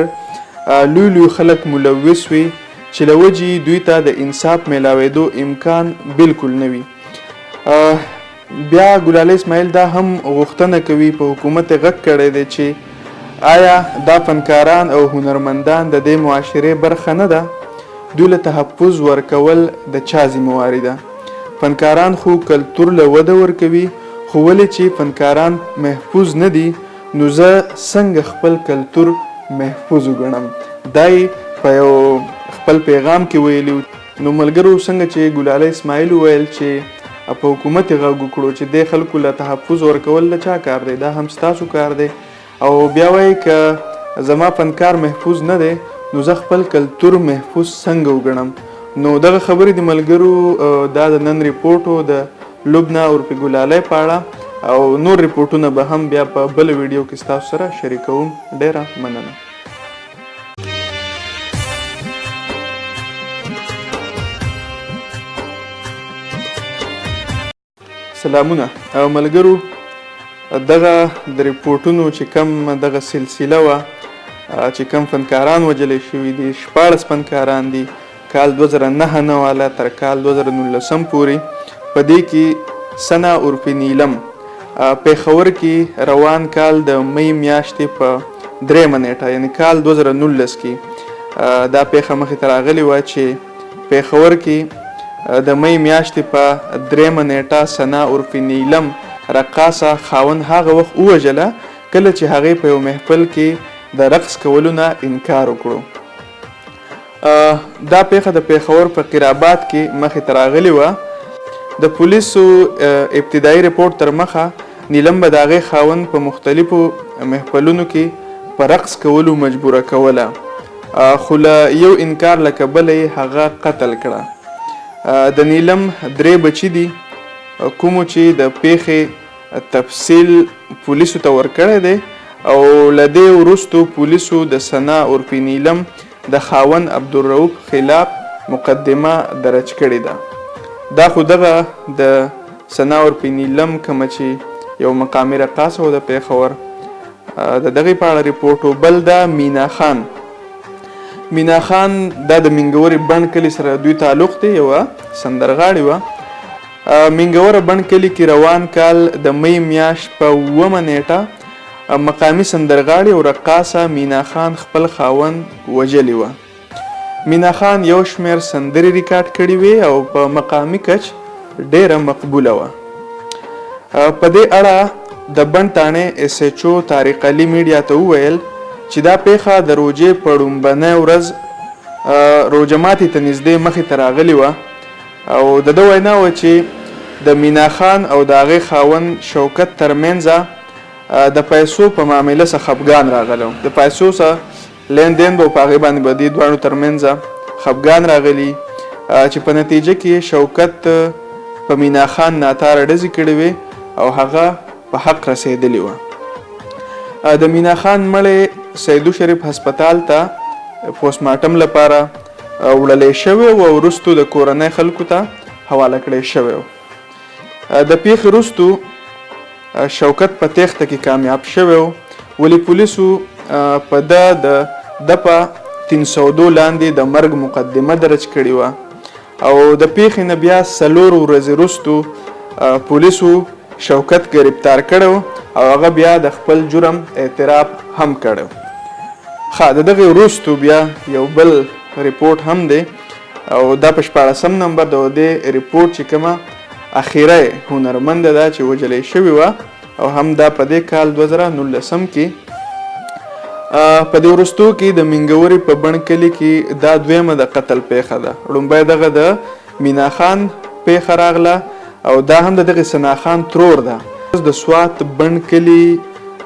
لوی لوی خلک ملوث وي، چې له وجې دوی ته د انصاف میلاوېدو امکان بالکل نه وي. بیا ګلالۍ اسماعیل دا هم غوښتنه کوي، په حکومت غږ کړی دی چې آیا دا فنکاران او هنرمندان د دې معاشرې برخه نه ده؟ دوی له تحفظ ورکول د چا ذمه ده؟ فنکاران خو کلتور له وده ورکوي، خو ولې چې فنکاران محفوظ نه دي، نو زه څنګه خپل کلتور محفوظ وګڼم؟ دا یې په یو خپل پیغام کې ویلي. نو ملګرو، څنګه چې ګلالۍ اسماعیل وویل چې په حکومت یې غږ وکړو چې د خلکو له تحفظ ورکول د چا کار دی؟ دا هم ستاسو کار دی. او بیا وایي که زما فنکار محفوظ نه دی، نو زه خپل کلتور محفوظ څنګه وګڼم؟ نو دغه خبرې د ملګرو. دا د نن رپورټ و د لبنا عرف ګلالۍ په اړه، او نور رپورټونه به هم بیا په بله ویډیو کې ستاسو سره شریکوم. ډیره مننه. سلامونه او ملګرو، دغه د رپورټونو چې کم دغه سلسله وه چې کم فنکاران وژل شوي دي، 16 فنکاران دي، کال 2009 نه والا تر کال 2019 پورې. په دې کې ثنا عرف نیلم، پېښور کې روان کال د مې میاشتې په 3مه نیټه، یعنی کال 2019 کې دا پیښه مخې ته راغلې وه چې پېښور کې د مې میاشتې په 3مه نیټه ثنا عرف نیلم رقاصه خاوند هغه وخت ووژله کله چې هغې په یو محفل کې د رقص کولو نه انکار وکړو. دا پیښه د پېښور په قیرآباد کې مخې ته راغلې وه. د پولیسو ابتدایي رپورټ تر مخه، نیلم به د هغې خاوند په مختلفو محفلونو کې په رقص کولو مجبوره کوله، خو له یو انکار له کبله یې هغه قتل کړه. د نیلم درې بچي دي، کومو چې د پیښې تفصیل پولیسو ته ورکړی دی، او له دې وروسته پولیسو د ثنا عرف نیلم د خاوند عبدالرؤف خلاف مقدمه درج کړې ده. دا خو دغه د ثنا عرف نیلم، کومه چې یو مقامي رقاصه و د پېښور، د دغې په اړه رپورټ. بل دا مینا خان. مینا خان دا د منګورې بڼ کلي سره دوی تعلق دی، یوه سندرغاړې وه. منګوره بڼ کلي کې روان کال د مې میاشت په 7مه نیټه مقامي سندرغاړې او رقاصه مینا خان خپل خاوند وژلې وه. مینا خان یو شمېر سندرې ریکارډ کړې وې او په مقامي کچ ډیره مقبوله وه. په دې اړه د بڼ تاڼې ایس ایچ او طارق علي میډیا ته وویل چې دا پیښه د روژې په ړومبنۍ ورځ روژه ماتي ته نږدې مخې ته راغلې وه، او د ده وینا وه چې د مینا خان او د هغې خاوند شوکت ترمنځ د پیسو په معامله څه خپګان راغلی. د پیسو څه لین دین به په هغې باندې به دې دواړو ترمنځ خپګان راغلی، چې په نتیجه کې شوکت په مینا خان ناتاره ډزې کړې وې او هغه په حق رسېدلې وه. د مینا خان مړی سیدو شریف هسپتال ته پوسټ لپاره وړلی شوی او وروسته د کورنۍ خلکو ته حواله کړی شوی. د پیښې وروسته شوکت په تېښته کې کامیاب شوی و، ولې پولیسو په ده د دپه 302 لاندې د مرګ مقدمه درج کړې وه او د پېښې نه بیا 4 ورځې وروسته پولیسو شوکت ګرفتار کړی او هغه بیا د خپل جرم اعتراف هم کړی. ښه، د دغې وروسته بیا یو بل رپورټ هم دی او دا په 16 نمبر د دې رپورټ چې کومه اخیری هنرمنده ده چې وژلې شوې وه او هم دا په دې کال 2019 کې په دې وروستو کې د منګورې په بڼ کلي کې دا دویمه د قتل پیښه ده. ړومبی دغه د مینا خان پیښه راغله او دا هم د دغې ثنا خان ترور ده. د سوات بڼ کلي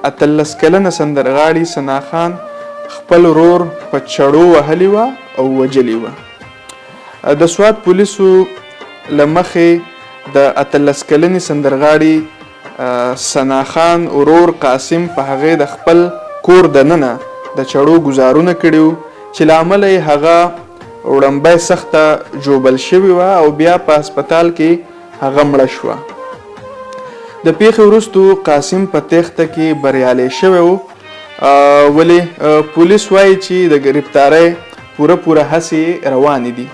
18 کلنه سندرغاړي ثنا خان خپل ورور په چړو وهلې وه او وژلې وه. د سوات پولیسو له مخې د 18 کلنې سندرغاړي ثنا خان ورور قاسم په هغې د خپل کور دننه د چړو ګزارونه کړي وو چې له امله یې هغه وړمبی سخته ژوبل شوې وه او بیا په هسپتال کې هغه مړه شوه. د پیښې وروسته قاسم په تېښته کې بریالی شوی و، ولې پولیس وایي چې د ګرفتارۍ پوره پوره هڅې روانې دي.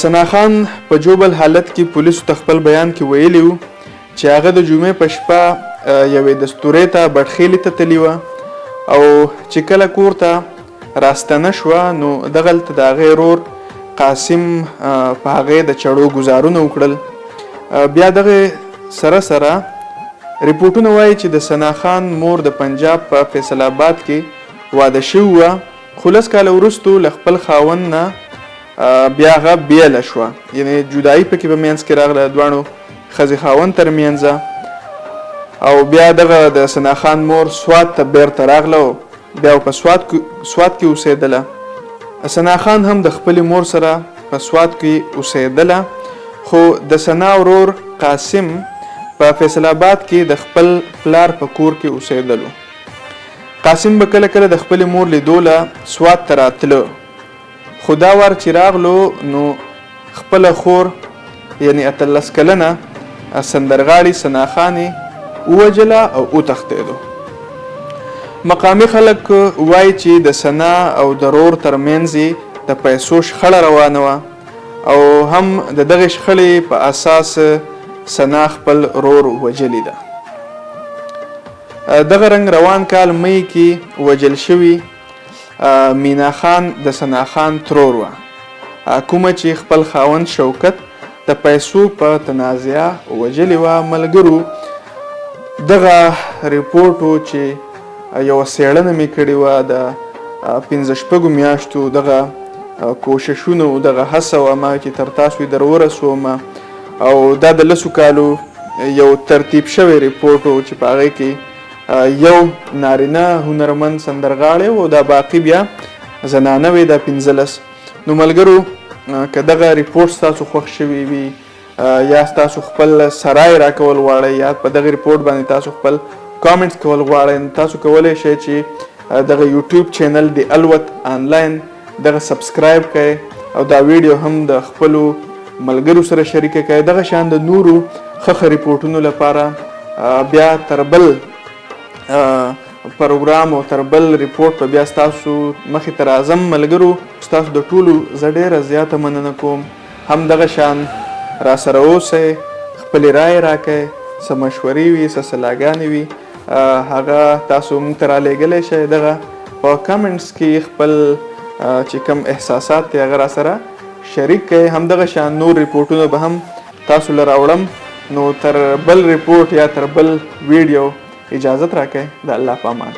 ثنا خان په ژوبل حالت کې پولیسو ته خپل بیان کې ویلي وو چې هغه د جمعې په شپه یوې دستورې ته بټخېلې ته تللې وه او چې کله کور ته راستنه شوه نو دغلته د هغې ورور قاسم په هغې د چړو ګزارونه وکړل. بیا دغې سره سره رپورټونه وایي چې د ثنا خان مور د پنجاب په فیصل آباد کې واده شوې وه، خو 10 کاله وروسته له خپل خاوند نه بیا هغه بیله شوه، یعنې جدایي پکې په منځ کې راغله دواړو ښځې خاوند ترمنځ. او بیا دغه د ثنا خان مور سوات ته بیرته راغله او بیا په سوات کې اوسېدله. ثنا خان هم د خپلې مور سره په سوات کې اوسېدله، خو د ثنا ورور قاسم په فیصل آباد کې د خپل پلار په کور کې اوسېدلو. قاسم به کله کله د خپلې مور لیدو له سوات ته راتله، خو دا وار چې راغلو نو خپله خور یعنې 18 کلنه سندرغاړي ثنا خان یې ووژله او وتښتېدو. مقامي خلک وایي چې د ثنا او د ورور ترمنځ یې د پیسو شخړه روانه وه او هم د دغې شخړې په اساس ثنا خپل ورور وژلې ده. دغه رنګ روان کال مې کې وژل شوي مینا خان د ثنا خان ترور وه، کومه چې خپل خاوند شوکت د پیسو په تنازعه وژلې وه. ملګرو، دغه رپورټ و چې یوه څېړنه مې کړې وه د 5-6 میاشتو دغه کوششونو دغه هڅه وه ما چې تر تاسو یې در ورسوم، او دا د 10 کالو یو ترتیب شوی رپورټ و چې په هغې کې یو نارینه هنرمند سندرغاړی و، دا باقي بیا زنانه وې، دا 15. نو ملګرو، که دغه رپورټ ستاسو خوښ شوی وي یا ستاسو خپل سرای راکول غواړئ یا په دغه رپورټ باندې تاسو خپل comments کول غواړئ، نو تاسو کولی شئ چې دغه یوټیوب چینل د الوت آنلاین دغه subscribe کړئ او دا ویډیو هم د خپلو ملګرو سره شریکه کړئ. دغه شان د نورو ښه ښه رپورټونو لپاره بیا تر بل پروګرام او تر بل رپورټ په بیا ستاسو مخې ته راځم. ملګرو، ستاسو د ټولو زه ډېره زیاته مننه کوم. هم دغه شان را سره اوسئ، خپلې رایې راکړئ، څه مشورې وي، څه سلاګانې وي، هغه تاسو موږ ته رالیږلی شئ. دغه په comments کې خپل چې کوم احساسات دی هغه را سره شریک کړئ. هم دغه شان نور رپورټونه به هم تاسو له راوړم. نو تر بل رپورټ یا تر بل ویډیو اجازت راکړئ. د الله په امان.